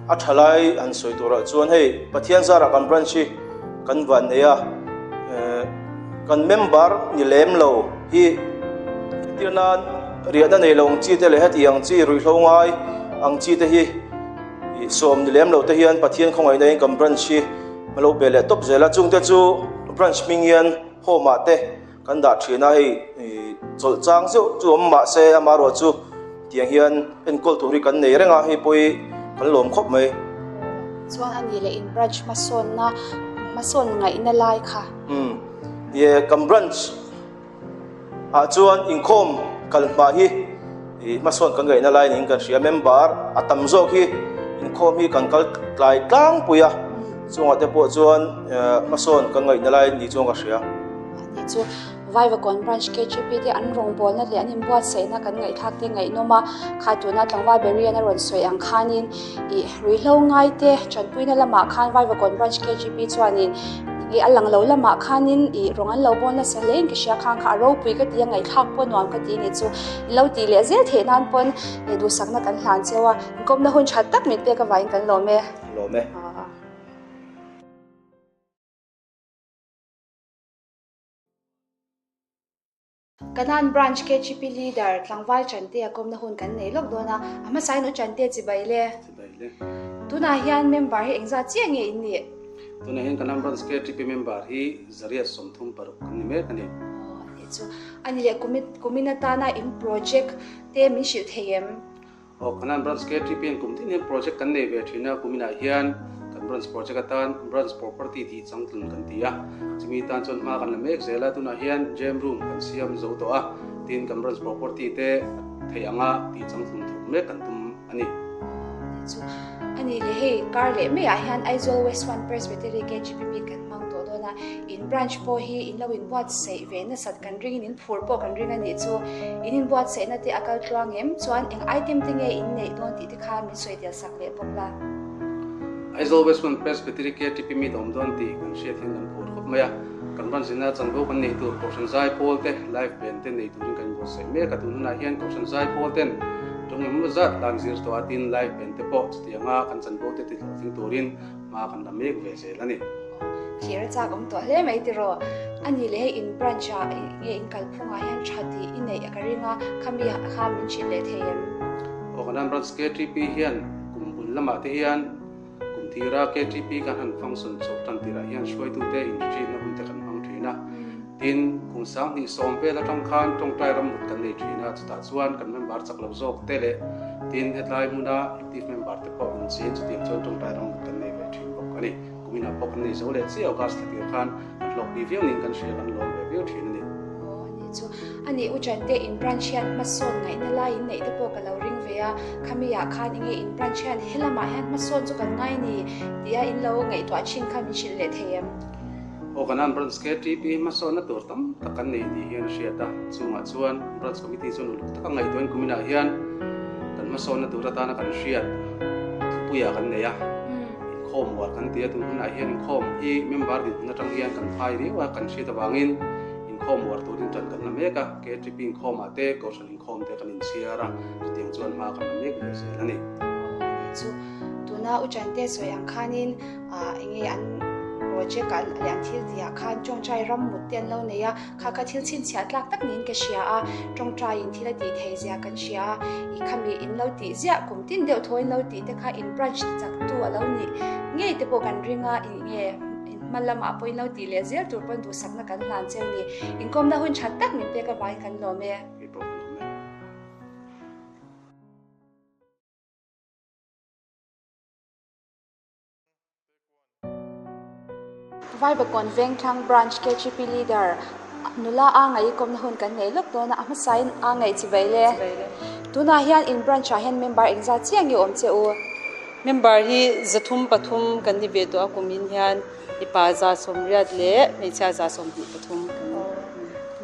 a tha lai han sawi turah chuan hei Pathian zarah kan branch hi kan van nei a kan member ni lem lo hi entir nan riahna nei lo ang chi te leh heti ang chi ruihhlo ngai ang chi te hi ih sawm ni lem lo te hian Pathian khawngaihna in kan branch hi a lo be leh tawp zel a chungte chu branch hming hian home ah te kan dah thin a hei ih chawlh chang zeuh chu awm mah se amaherawh chu tiang hian enkawl tur hi kan nei reng a hei pawh hi kan lawm khawp mai. Chuan a ni leh in branch hmasawnna hmasawn ngaihna lai kha. Umm ye kan branch. Ah chuan inkhawm kal hma hi ih hmasawn kan ngaihna lai niin kan hria member a tam zawk hi inkhawm hi kan kal tlai tlangpui a chungah te pawh chuan hmasawn kan ngaihna lai ni chuan ka hria. Ani chu Vaivakawn Branch KGP te an rawngbawlna leh an inbuatsaihna kan ngaihthlak te ngaihnawm a, kha tuna tlangval Berry-a'n a rawn sawi ang khanin ih ruihhlo ngai te tanpuina lamah khan Vaivakawn Branch KGP chuanin ih a lang lo lamah khanin ih rawng an lo bawl nasa hle in ka hria khang kha a ropui ka ti a ngaihthlak pawh nuam ka ti ni chu in lo tih leh zel theih nan pawn ih duhsakna kan hlan cheu a, inkawmna hun tha tak min pek avangin kan lawm e. Lawm e. Kanan Branch KGP Leader tlangval Chantea kawmna hun kan nei lawk dawn a, a hmasain u Chante chibai le. Chibai le. Tunah hian member hi engzat chiah nge in nih? Tunah hian Kanan Branch KGP member hi zariat 36 kan ni mek a ni. Aw, anih chu. A ni leh kumin atana in project te min hrilh thei em? Aw, Kanan Branch KTP in kum tin hian project kan nei ve thin a, kuminah hian kan branch project atan branch property tih changtlun kan ti a, chumi tan chuan hma kan la mek zel a, tunah hian gem room kan siam zo tawh a, tin kan branch property te theih anga tih changtlun thawk mek kan tum a ni. Aw, chu a ni leh hei kar leh maiah hian Aizawl West One Presbytery KGP meet kan hmang tawh dawn a, in branch pawh hi in lo inbuatsaih ve nasat kan ringin in Phur pawh kan ring a nih chu. In inbuatsaihna te a kal tluang em? Chuan eng item te nge in neih dawn tih te kha min sawi tel sak leh bawk la. Aizawl West One Presbytery KTP meet a awm dawn tih kan hriat hian kan phur khawp mai a. Kan rawn zina chanvo kan neih tur Kohhran zai pawl te, live band te nei turin kan inbuatsaih mek a. Tun hunah hian Kohhran zai pawl ten tawng engemaw zat lan zir tawh a, tin live band te pawh chutianga kan chanvo te tihlawhtling turin Hma kan la mek ve zel a ni. Thlir a chak awm tawh hle mai tiraw? A ni leh hei in branch ah nge in kalphungah hian tha tih i neih ka ring a, khami kha min hrilh leh thei em? Aw kan branch KTP hian kum bul lamah te hian kum thira KTP kan han function chhoh tan tirah hian hruaitute in retreat na hun te kan hmang thin a. Tin, kum 2010 vel atang khan tawngtai rammut kan nei thin a, chutah chuan kan member chak lo zawk te leh tin hetlai hmuna active member te pawh an chin, chutiang chuan tawngtai rammut kan nei ve thin bawk a ni. Kuminah pawh kan nei zo leh chiah August thla tir khan kan hlawkpui viau niin kan hria, kan lawm ve viau thin a ni. Aw a nih chu. A nih U Chante in branch hian hmasawn ngaihna lai in neih te pawh ka lo ring ve a, khami ah khan enge in branch hian helamah hian hmasawn chu kan ngai ni tia in lo ngaihtuah thin kha min hrilh leh thei em? Aw kan Branch KTP hmasawnna tur tam tak kan nei tih hian a hriat a, chungah chuan Branch Committee chuan uluk taka ngaihtuahin kuminah hian kan hmasawnna tur atana kan hriat thupuiah kan nei a, inkhawm uar kan ti a, tun hunah hian inkhawm hi member dinhmun atang hian kan phai riau a, kan hriat avangin inkhawm uar turin tan kan la mek a, KTP inkhawmah te Kohhran inkhawm te kan inchhiar a, chutiang chuan hma kan la mek ve zel a ni. Aw a nih chu, tuna U Chante sawi ang khanin Enge an project ah leh an thil tih ah khan tawngtai ram mut te an lo nei a, kha kha thil chhinchhiah tlak tak niin ka hria a, tawngtai in thil a tih thei zia kan hria a, i khami in lo tih ziah kum tin deuh thaw in lo tih te kha in branch ti chak tu a lo nih ngei te pawh kan ring a, enge in hma lamah pawh in lo tih leh zel tur pawn duhsakna kan hlan cheu ni, inkawmna hun tha tak min pek avangin kan lawm e. Vaivakawn Vengthlang Branch KGP Leader nula a ngaih kawmna hun kan nei lawk dawn a, a hmasain a ngaih chibai le. Tunah hian in branch ah hian member engzat chiah nge awm che u? Member hi 303 kan ni ve tawh a, kumin hian mipa 180 leh hmeichhia 123 kan ni.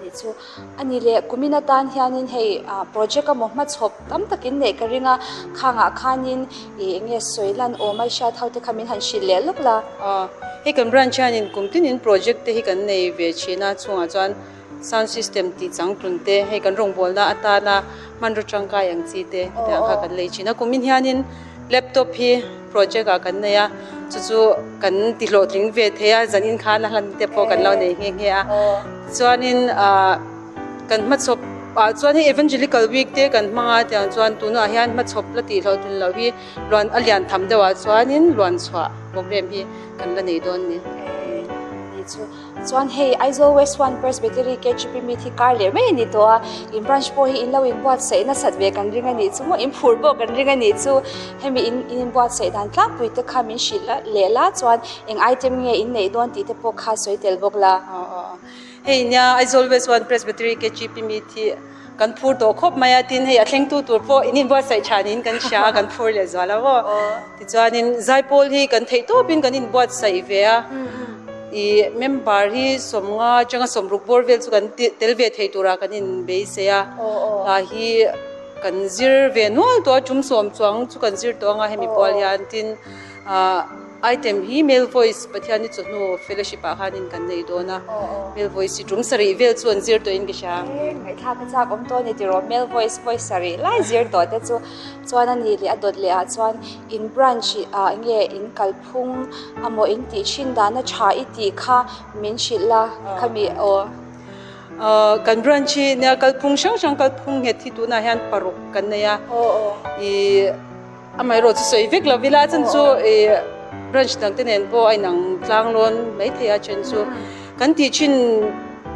Nih chu. A ni leh, kumin atan hianin hei project emaw hmachhawp tam takin neih ka ring a, khangah khanin ih eng nge sawi lan awm a i hriat ho te kha min han hrilh leh lawk la. Aw, hei kan branch hianin kum tinin project te hi kan nei ve thin a, chungah chuan sound system tih changtlun te, hei kan rawngbawlna atana hmanraw tangkai ang chi te hetiang kha kan lei thin a, kumin hianin laptop hi project ah kan nei a, chu chu kan ti hlawhtling ve thei a, zanin khan a hlan te pawh kan lo nei nghe nghe a, chuanin ah kan hmachhawp ah chuan hei evangelical week te kan hmang a tiang chuan tunah hian hmachhawp la tih hlawhtlin loh hi luan a lian tham deuh ah chuanin luan chhuah program hi kan la nei dawn a ni. Ni chu Chuan hei Aizawl West One Presbytery KGP meet hi kar leh mai a ni tawh a, in branch pawh hi in lo inbuatsaih nasat ve kan ring a nih chu maw, in phur pawh kan ring a nih chu. Hemi in in inbuatsaih dan tlangpui te kha min hrilh leh la chuan eng item nge in neih dawn tih te pawh kha sawi tel bawk la. Aw aw aw. Hei nia Aizawl West One Presbytery KGP meet hi kan phur tawh khawp mai a, tin hei a thlengtu tur pawh in inbuatsaih tha niin kan hria a, kan phur leh zual a maw. Tichuanin Zaipawl hi kan theih tawpin kan inbuatsaih ve a. I member hi 50 atanga 60 bawr vel chu kan tel ve thei tura kan inbeisei a. Hla hi kan zir ve nual tawh a, tum sawm chuang chu kan zir tawh anga hemi pual hian tin item hi male voice Pathian hi chawhnu fellowship ah khanin kan nei dawn a, male voice hi tum sarih vel chu an zir tawhin ka hria. Ngaihthlak a chak awm tawh a ni tiraw male voice voice sarih lai zir tawh te chu chuan a ni leh a dawt leh ah chuan in branch ah nge in kal Phung amaw in tih thin dana tha i tih kha min hrilh a khami aw. Kan branch hi nia kalphung hrang hrang kalphung nghet hi tunah hian paruk kan nei a. I amaherawh chu sawi vek lo ila chan chu i branch dang te nen pawh a inang tlang lawn mai thei a then chu kan tih thin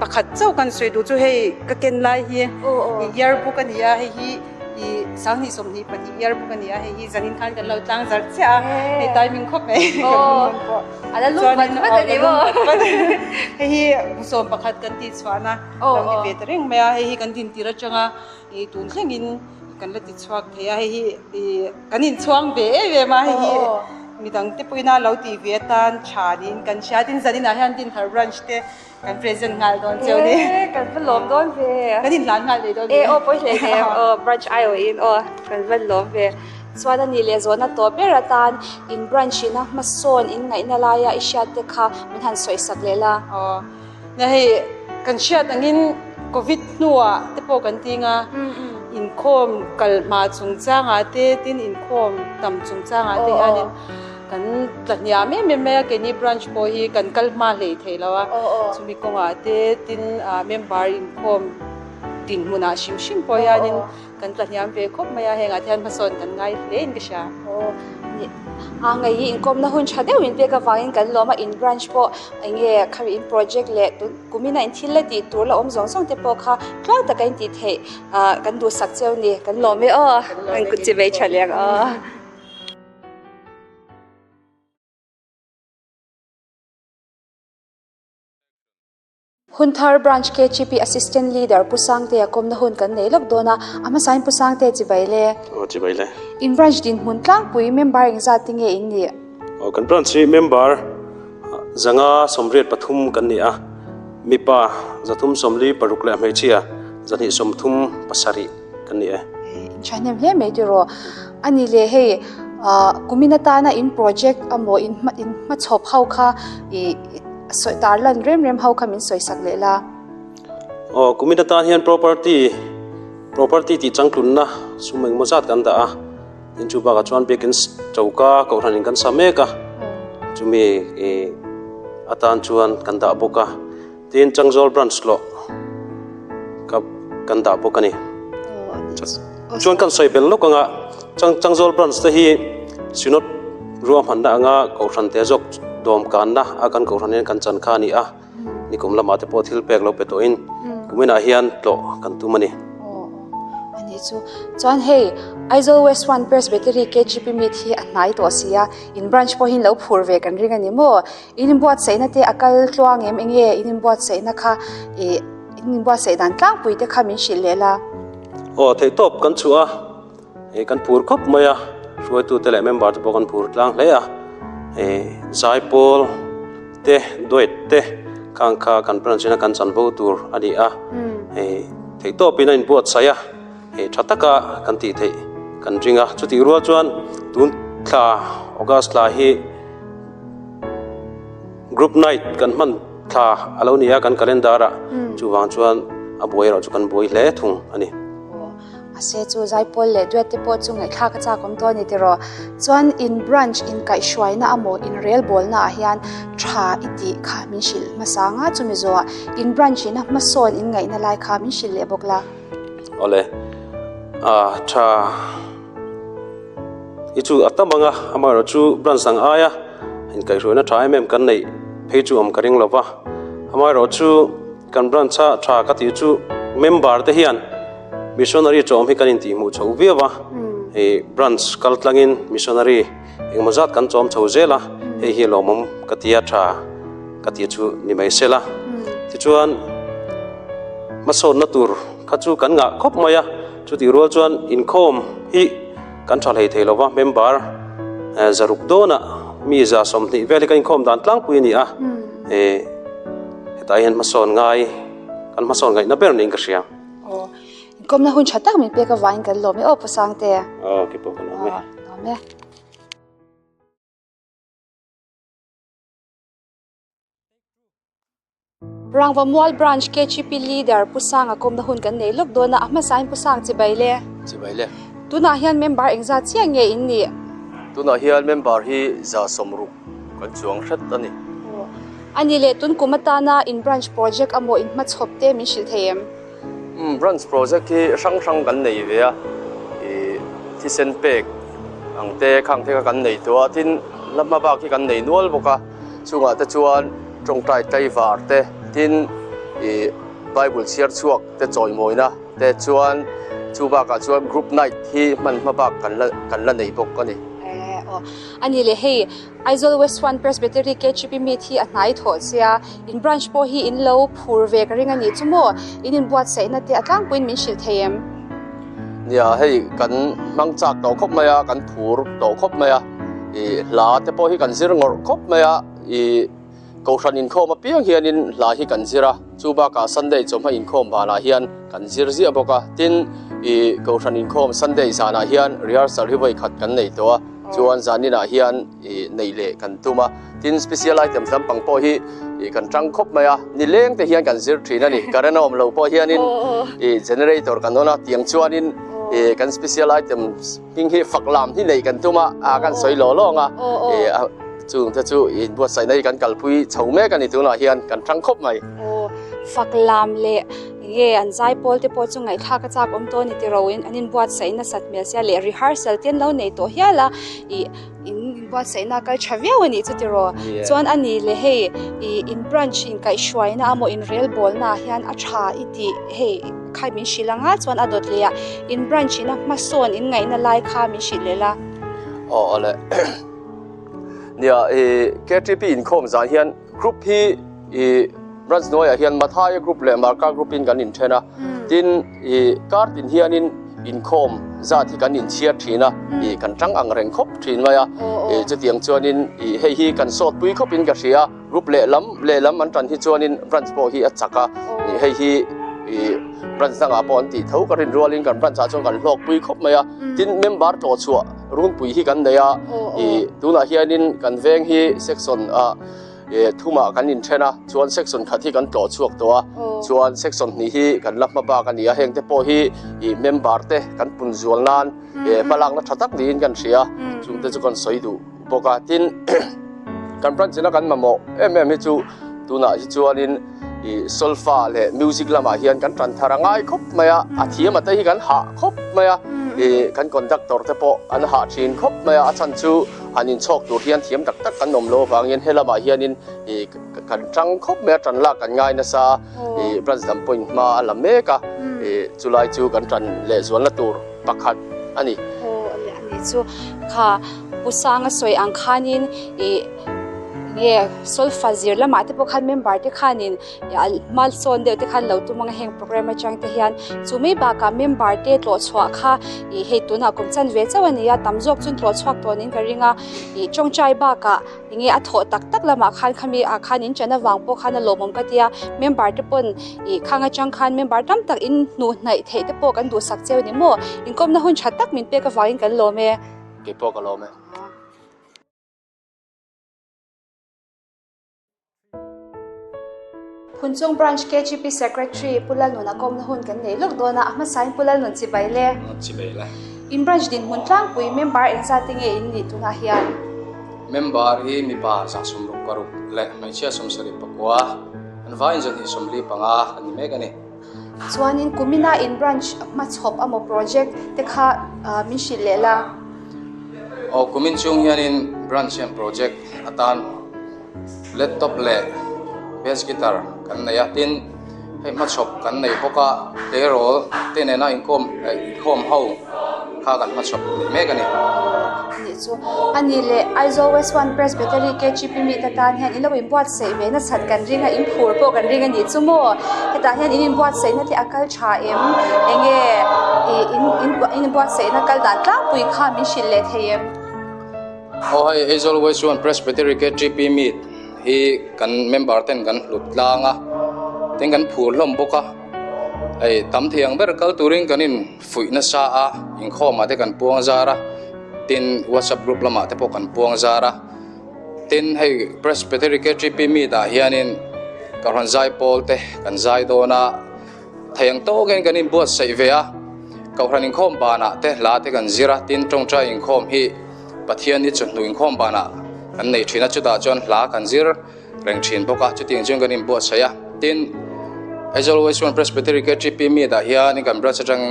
pakhat chauh kan sawi duh chu hei ka ken lai hi i yearbook a ni a hei hi I 2022 yearbook a ni a, hei hi zanin khan kan lo tlang zar chiah a, hei timing khawp mai kan hmu dawn pawh. A la lum vat vat a ni maw? Hei hi bu 11 kan tih chhuahna lo ni ve ta reng mai a, hei hi kan din tir atanga i tun thlengin kan la ti chhuak thei a, hei hi i kan inchhuang ve em em a, hei hi midang te pawhin a lo tih ve atan tha niin kan hria a, tin zaninah hian Dinthar branch te Kan present nghal dawn cheu ni. Ee kan va lawm dawn ve. Kan inhlan nghal leh dawn ve. Ee aw pawi hle hle aw branch ai awh in aw kan va lawm ve. Chuan a nih leh zawhna tawh ber atan in branch ina hmasawn in ngaihna laia i hriat te kha min han sawi sak leh la. Aw na hei kan hriat angin covid hnuah te pawh kan ting a inkhawm kal hma chungchangah te tin inkhawm tam chungchangah te hianin Kan tla hniam em em mai a, keini branch pawh hi kan kal hma hlei thei lo a, chumi kawngah te tin member inkhawm dinhmunah hrim hrim pawh hianin kan tla hniam ve khawp mai a, hengah te hian hmasawn kan ngai hle in ka hria. A ngei hi inkawmna hun tha deuh in pek avangin kan lawm a, in branch pawh enge khari in project leh kumina in thil la tih tur la awm zawng zawng te pawh kha tluang taka in tih theih kan duhsak cheu ni, kan lawm e aw, kan kut chi mai tha leng aw. Hunthar Branch KGP Assistant Leader Pu Sangtea kawmna hun kan nei lawk dawn a, a hmasain Pu Sangtea chibai le. Aw chibai le. In branch dinhmun tlangpui member engzat te nge in nih? Aw kan branch hi member 583 kan ni a, mipa 346 leh hmeichhia 237 kan ni e. In thahnem hle mai tiraw. A ni leh hei kumin atana in project amaw in in hmachhawp ho kha i sawi tar lan rem rem ho kha min sawi sak leh la. Aw kumin atan hian property property tih changtlunna sum engemaw zat kan dah a, tin chu bakah chuan biakin choka kohhran in kan sa mek a, chumi i atan chuan kan dah bawk a. Tin, Changzawl branch lawh ka kan dah bawk a ni. Chuan kan sawi bel lawk anga Changzawl branch te hi Synod ruahmanna anga Kohhran te zawk dawm kanna a kan Kohhran hian kan chan kha a ni a, nikum lamah te pawh thil pek lo pe tawhin kuminah hian tlawh kan tum a ni. A nih chu. Chuan hei Aizawl West One Presbytery KGP meet hi a hnai tawh si a, in branch pawhin lo phur ve kan ring a ni maw? In inbuatsaihna te a kal tluang em enge in inbuatsaihna kha ih in inbuatsaih dan tlangpui te kha min hrilh leh la. Aw theihtawp kan chhuah a, ih kan phur khawp mai a, hruaitute leh member te pawh kan phur tlang hle a, ih zaipawl te duet te khang kha kan branch ina kan chanvo tur a ni a, ih theihtawpin a inbuatsaih a, ih tha taka kan tih theih kan ring a, chutih rual chuan tun thla August thla hi. Group night kan hman thla a lo ni a kan calendar ah chuvang chuan a buai erawh chu kan buai hle thung a ni. Aw mahse chu Zaipawl leh Duet te pawh chu ngaihthlak a chak awm tawh a ni tiraw. Chuan in branch in kaihhruaina amaw in relbawlna ah hian tha i tih kha min hrilh hmasa anga chumi zawhah in branch ina hmasawn in ngaihna lai kha min hrilh leh bawk la. Awle a tha. Hi chu a tam ang a, amaherawhchu branch dang aia inkaihhruaina tha em em kan neih phei chu awm ka ring lo va, amaherawhchu kan branch a tha ka tih chu member te hian missionary chawm hi kan intihhmuh chho viau a, hei branch kal tlangin missionary engemaw zat kan chawm chho zel a, hei hi lawmawm ka ti a tha ka tih chu ni mai sela. Tichuan hmasawnna tur kha chu kan ngah khawp mai a. Chutih rual chuan inkhawm hi kan tha hlei thei lova, member zaruk dawnah mi 120 vel hi kan inkhawm dan tlangpui a ni a. Hei hetah hian hmasawn ngai kan hmasawn ngaihna ber niin ka hria. Aw, inkawmna hun tha tak min pek avangin kan lawm e aw Pu Sangte. Aw, keipawh ka lawm e. Aw, lawm e. Rangva Mual Branch KGP Leader Pu Sanga kawmna hun kan nei lawk dawn a, a hmasain Pu Sang chibai le. Chibai le. Tunah hian member engzat chiah nge in nih? Tunah hian member hi 160 kan chuang hret a ni. Aw. A ni leh tun kum atana in branch project amaw in hmachhawp te min hrilh thei em? Umm branch project hi hrang hrang kan nei ve a, ih thisen pek ang te khang te kha kan nei tawh a, tin la hma bak hi kan nei nual bawk a, chungah te chuan tawngtai tlaivar te tin ih bible chhiar chhuak te chawimawina te chuan chu bakah chuan group night hi hman hma bak kan la kan la nei bawk a ni. Eh aw a ni leh hei Aizawl West One Presbytery KGP meet hi a hnai thawh che a, in branch pawh hi in lo phur ve ka ring a nih chu maw? In inbuatsaihna te a tlangpuiin min hrilh thei em? Nia, hei kan hmang chak tawh khawp mai a, kan phur tawh khawp mai a, ih hla te pawh hi kan zir ngawrh khawp mai a, ih Kohhran inkhawm apiang hianin hla hi kan zir a, chu bakah Sunday chawhma inkhawm banah hian kan zir ziah bawk a, tin ih Kohhran inkhawm Sunday zanah hian rehearsal hi vawi khat kan nei tawh a. Chuan zaninah hian ih neih leh kan tum a, tin special items lampang pawh hi ih kan tang khawp mai a, nileng te hian kan zir thin a ni, current a awm lo pawh hianin ih generator kan on a, tiang chuanin ih kan special items hming hi fak lam hi neih kan tum a, a kan sawi lawh lawng a, ih chung te chu ih buatsaihna hi kan kalpui chho mek a ni tunah hian kan tang khawp mai. Aw, fak lam leh Nge an zaipawl te pawh chu ngaihthlak a chak awm tawh a ni tiro in an inbuatsaih nasat hmel sia leh rehearsal te an lo nei tawh hial a ih in inbuatsaihna a kal tha viau a nih chu tiraw chuan a ni leh hei ih in branch inkaihhruaina amaw inrel bawlna ah hian a tha i tih hei kha min hrilh ang a chuan a dawt leh ah in branch ina hmasawn in ngaihna lai kha min hrilh leh la. Aw awle nia ih KTP inkhawm zan hian Group hi ih branch hnuaiah hian Mathaia group leh Marka group in kan inthen a, tin ih kar tin hianin inkhawm zat hi kan inchhiar thin a, ih kan tang ang reng khawp thin mai a, ih chutiang chuanin ih hei hi kan sawt pui khawpin ka hria a, group lehlam lehlam an tan hi chuanin branch pawh hi a chak a, ih hei hi ih branch dangah pawh an tih tho ka rin rualin kan branch ah chuan kan hlawk pui khawp mai a, tin member tlawh chhuah runpui hi kan nei a, ih tunah hianin kan veng hi section ah thumah kan inthen a, chuan section khat hi kan tlawh chhuak tawh a, chuan section hnih hi kan la hma bak a ni a, heng te pawh hi ih member te kan pun zual nan hmalakna tha tak niin kan hria, chung te chu kan sawi duh bawk a, tin kan branch ina kan mamawh em em hi chu tunah hi chuanin ih solfa leh music lamah hian kan tan thar a ngai khawp mai a, a thiam a te hi kan hah khawp mai a, ih kan conductor te pawh an hah thin khawp mai a, a chhan chu. Han inchhawk tur hian thiam tak tak kan awm loh avangin helamah hianin ih kan tang khawp mai a, tan lak kan ngai nasa a, ih branch dang pawhin hma a la mek a, ih chulai chu kan tan lehzualna tur pakhat a ni. Aw a ni a nih chu kha Pu Sanga sawi ang khanin ih nge solfa zir lamah te pawh khan member te khanin Hmalsawn deuh te khan lo tum ang a heng program atang te hian chu mai bakah member te tlawh chhuah kha ih hei tunah kum chan ve chauh a ni a tam zawk chuan tlawh chhuak tawh niin ka ring a ih tawngtai bakah enge a thawh tak tak lamah khan khami ah khan in ṭan avang pawh khan a lawmawm ka tia member te pawn ih khang atang khan member tam tak in hnuh hnaih theih te pawh kan duhsak cheu a ni maw inkawmna hun tha tak min pek avangin kan lawm e. Keipawh ka lawm e. Phunchung Branch KGP Secretary Pu Lalnuna kawmna hun kan nei lawk dawn a, a hmasain Pu Lalnun chibai le. Chibai le. In branch dinhmun tlangpui member engzat te nge in nih tunah hian? Member hi mipa 166 leh hmeichhia 74, an vaiin 245 kan ni mek a ni. Chuanin kumina in branch hmachhawp amaw project te kha min hrilh leh la. Aw kumin chhung hianin branch hian project atan laptop leh bass guitar kan nei a, tin hei hmachhawp kan nei bawk a, tleirawl te nena inkawm inkhawm ho kha kan hmachhawp ni mek a ni. Anih chu a ni leh Aizawl West One Presbytery KGP meet atan hian in lo inbuatsaih ve nasat kan ring a, in phur pawh kan ring a nih chu maw? Hetah hian in inbuatsaihna te a kal tha em? Enge ih in in inbuatsaihna kal dan tlangpui kha min hrilh leh thei em? Aw hei Aizawl West One Presbytery KGP meet. hi kan member ten kan hlut tlang a, tin kan phur hlawm bawk a, hei tam thei ang ber kal turin kan in fuih nasa a, inkhawm ah te kan puang zar a, tin whatsapp group lamah te pawh kan puang zar a, tin hei Presbytery KTP meet ah hianin Kohhran zaipawl te kan zai dawn a. Thei ang tawkin kan inbuatsaih ve a, Kohhran inkhawm banah te hla te kan zir a, tin tawngtai inkhawm hi Pathian hi chawhnu inkhawm banah kan nei thin a, chutah chuan hla kan zir reng thin bawk a, chutiang chuan kan inbuatsaih a. Tin, Aizawl West One Presbytery KTP Meet ah hian kan branch atang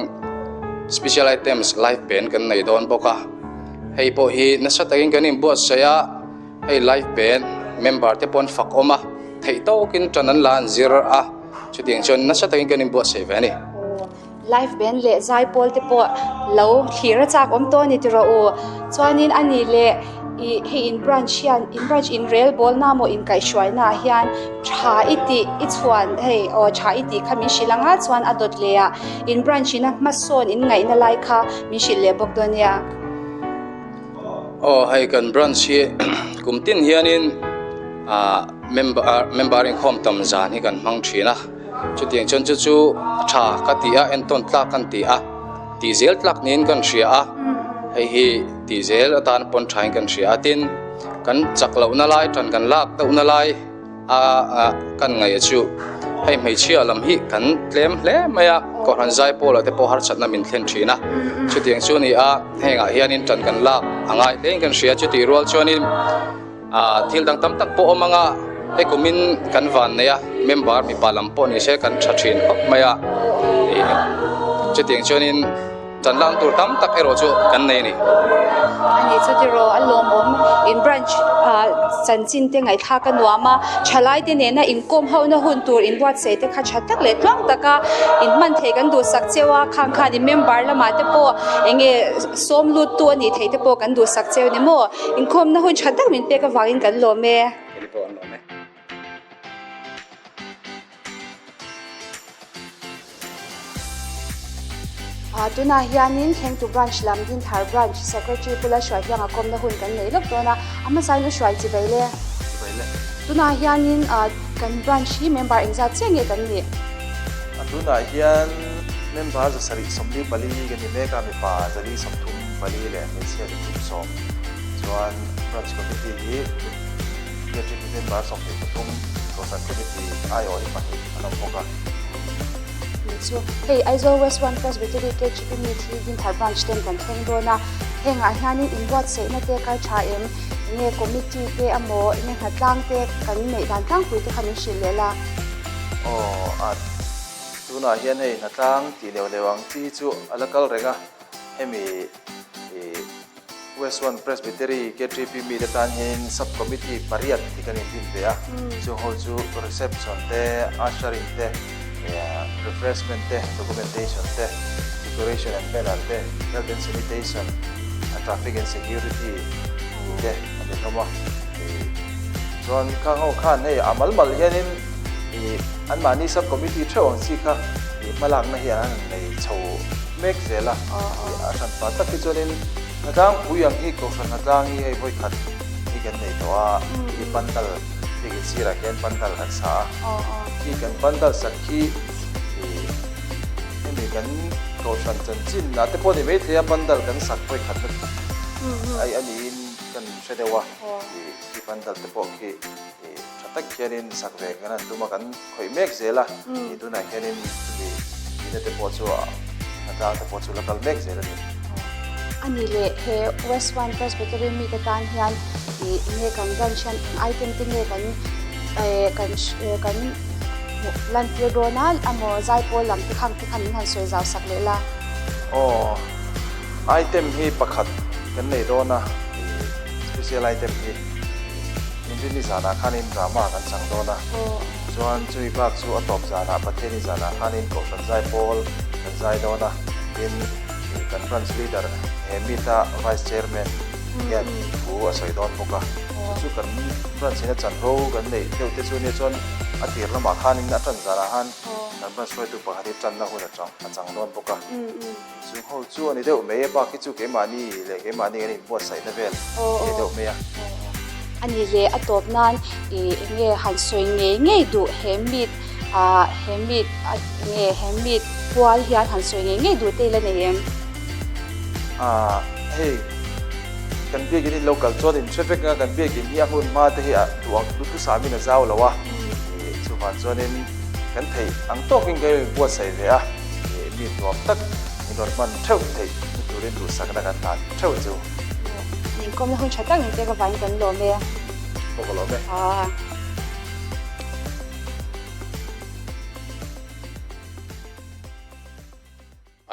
Special Items Live Band kan nei dawn bawk a, hei pawh hi nasa takin kan inbuatsaih a, hei Live Band member te pawh an fak awm a, theih tawkin tan an la an zir a. Chutiang chuan nasa takin kan inbuatsaih ve a ni. Live band leh zaipawl te pawh lo thlir a chak awm tawh a ni tiraw u. Chuanin a nih leh ih hei in branch hian in branch in rel bawlna maw inkaihhruaina ah hian tha i tih i chhuan hei aw tha i tih kha min hrilh ang a chuan a dawt leh ah in branch ina hmasawn in ngaihna lai kha min hrilh leh bawk dawn nia. Aw hei kan branch hi kum tin hianin ah member member inkhawm tam zan hi kan hmang thin a chutiang chuan chu chu a tha ka ti a entawn tlak kan ti a tih zel tlak niin kan hria a hei hi tih zel atan pawn thain kan hria a tin kan chak lohna lai tan kan lak deuhna lai. A kan ngaih chu hei hmeichhia lam hi kan tlem hle mai a, Kohhran Zaipawl ah te pawh harsatna min thlen thin a, chutiang chu a ni a, hengah hianin tan kan lak a ngai hlein kan hria, chutih rual chuanin ah thil dang tam tak pawh awm ang a, hei kumin kan van nei a, member mipa lam pawh ni se kan tha thin khawp mai a, chutiang chuanin. Chan lang tur tam tak erawh chu kan nei a ni. A ni chu tiraw a lawmawm in branch ah chanchin te ngaihthlak a nuam a, thalai te nena inkawm ho na hun tur inbuatsaih te kha tha tak leh tluang taka in hman theih kan duhsak cheu a, khang khan in member lamah te pawh eng nge sawm lut tu a nih theih te pawh kan duhsak cheu ni maw? Inkhawmna hun tha tak min pek avangin kan lawm e. Kei pawh an lawm e. Tunah hianin Thlengtu Branch lam Dinthar Branch Secretary Pu Lalhruai Hlianga kawmna hun kan nei lawk dawn a, a hmasain u hruai chi vei le. Chi vei le. Tunah hianin kan branch hi member engzat chiah nge kan nih? Tunah hian member 724 kan ni mek a, mipa 134 leh hmeichhia 170. Chuan Branch Committee hi Theatre member 23, Kohhran Committee aiawh hi pahnih an awm bawk a. Ni chu hei Aizawl West One Presbytery KGP Meet hi Dinthar Branch ten kan thleng dawn a, hengah hianin inbuatsaihna te kal tha em, enge committee te emaw enge hnatlang te kan neih dan tlangpui te kha min hrilh leh la. Aw a, tunah hian hei hnatlang tih leuh leuh ang chi hi chu a la kal reng a, hemi ih. West One Presbytery KTP mite tan hianin Sub Committee pariat hi kan inrin ve a, chung ho chu Reception te, Ushering te, Refreshment te, Documentation te, Decoration and Banner te, Health and Sanitation, Traffic and Security tih te a ni hlawm a. Chuan khang ho khan hei a mal mal hianin anmahni Sub Committee theuh ang chi kha hmalakna hi an han nei chho mek zel a, a hran pa tak hi chuanin Hnatlangpui ang hi Kohhran hnatlang hi hei vawi khat hi kan nei tawh a, khi pandal biakin sirah khian pandal kan sa a, khi kan pandal sak khi hemi kan Kohhran chanchin ah te pawh ni maithei a pandal kan sak vawi khat na a niin kan hre deuh a, khi pandal te pawh khi Tha tak hianin sak ve kan han tum a, kan khawih mek zel a, ih tunah hianin chumi tihna te pawh chu hnatlang te pawh chu la kal mek zel a ni. A ni leh he West One Presbytery mite tan hian ih nge kan branch hian eng item te nge kan kan kan lantir dawn a, amaw zaipawl lam te khang te kha min han sawi zau sak leh la. Aw, item hi pakhat kan nei dawn a, ih special item hi. Inrini zanah khanin drama kan chang dawn a, chuan chui bak chu a tawp zanah Pathiani zanah khanin Kohhran zai pawl kan zai dawn a, tin kan branch leader he meet-a vice chairman hian thu a sawi dawn bawk a, chu chu kan branch ina chanvo kan neih deuh te chu nia chuan a tir lamah khanin a tan zanah khan kan branch hruaitu pakhat hi tanna hun a chang dawn bawk a. Chu ho chu a ni deuh mai a, bak hi chu keimahni leh keimahni kan inbuatsaihna vel a ni deuh mai a. A nih leh a tawp nan ih eng nge han sawi ngei ngei duh he meet ah he meet eng nge he meet kual hian han sawi ngei ngei duh te ila nei em? Ah hei kan biakin hi lo kal chuan in hre vek a kan biakin hi a hmun hma te hi a duh ang duhthusam in a zau lo a ih chuvang chuanin kan theih ang tawkin kan in buatsaih ve a ih mi nuam tak in rawn hman theuh theih ni turin duhsakna kan hlan theuh chu. Inkawmna hun tha tak ni te ka vain kan lawm e. Pawh ka lawm e. Ah.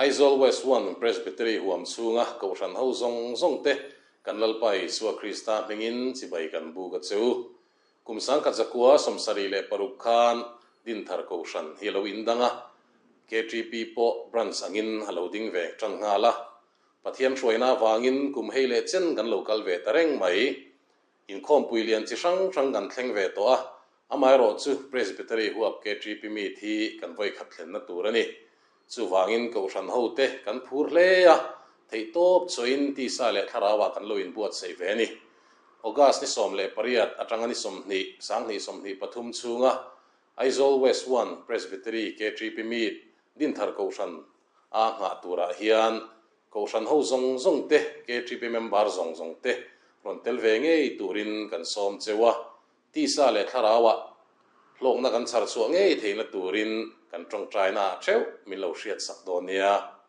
Aizawl West One Presbytery huam chhunga Kohhran ho zawng zawng te kan Lalpa Isua Krista hmingin chibai kan buk a che u. Kum 1946 khan Dinthar Kohhran hi a lo indang a, KTP pawh branch angin a lo ding ve tan nghal a. Pathian hruaina avangin kum hei leh chen kan lo kal ve ta reng mai. Inkhawmpui lian chi hrang hrang kan thleng ve tawh a, amaherawh chu Presbytery huap KTP meet hi kan vawikhat thlenna tur a ni. Chuvangin Kohhran hote kan phur hle a, theihtawp chawin tisa leh thlarauah kan lo inbuatsaih ve a ni. August ni 18 atanga ni 20, 2023 chhunga Aizawl West One Presbytery KTP Meet Dinthar Kohhran a nghah turah hian Kohhran ho zawng zawng te, KTP member zawng zawng te rawn tel ve ngei turin kan sawm cheu a, tisa leh thlarauah hlawkna kan chhar chhuah ngei theihna turin kan tawngtaina ah theuh min lo hriatsak dawn nia.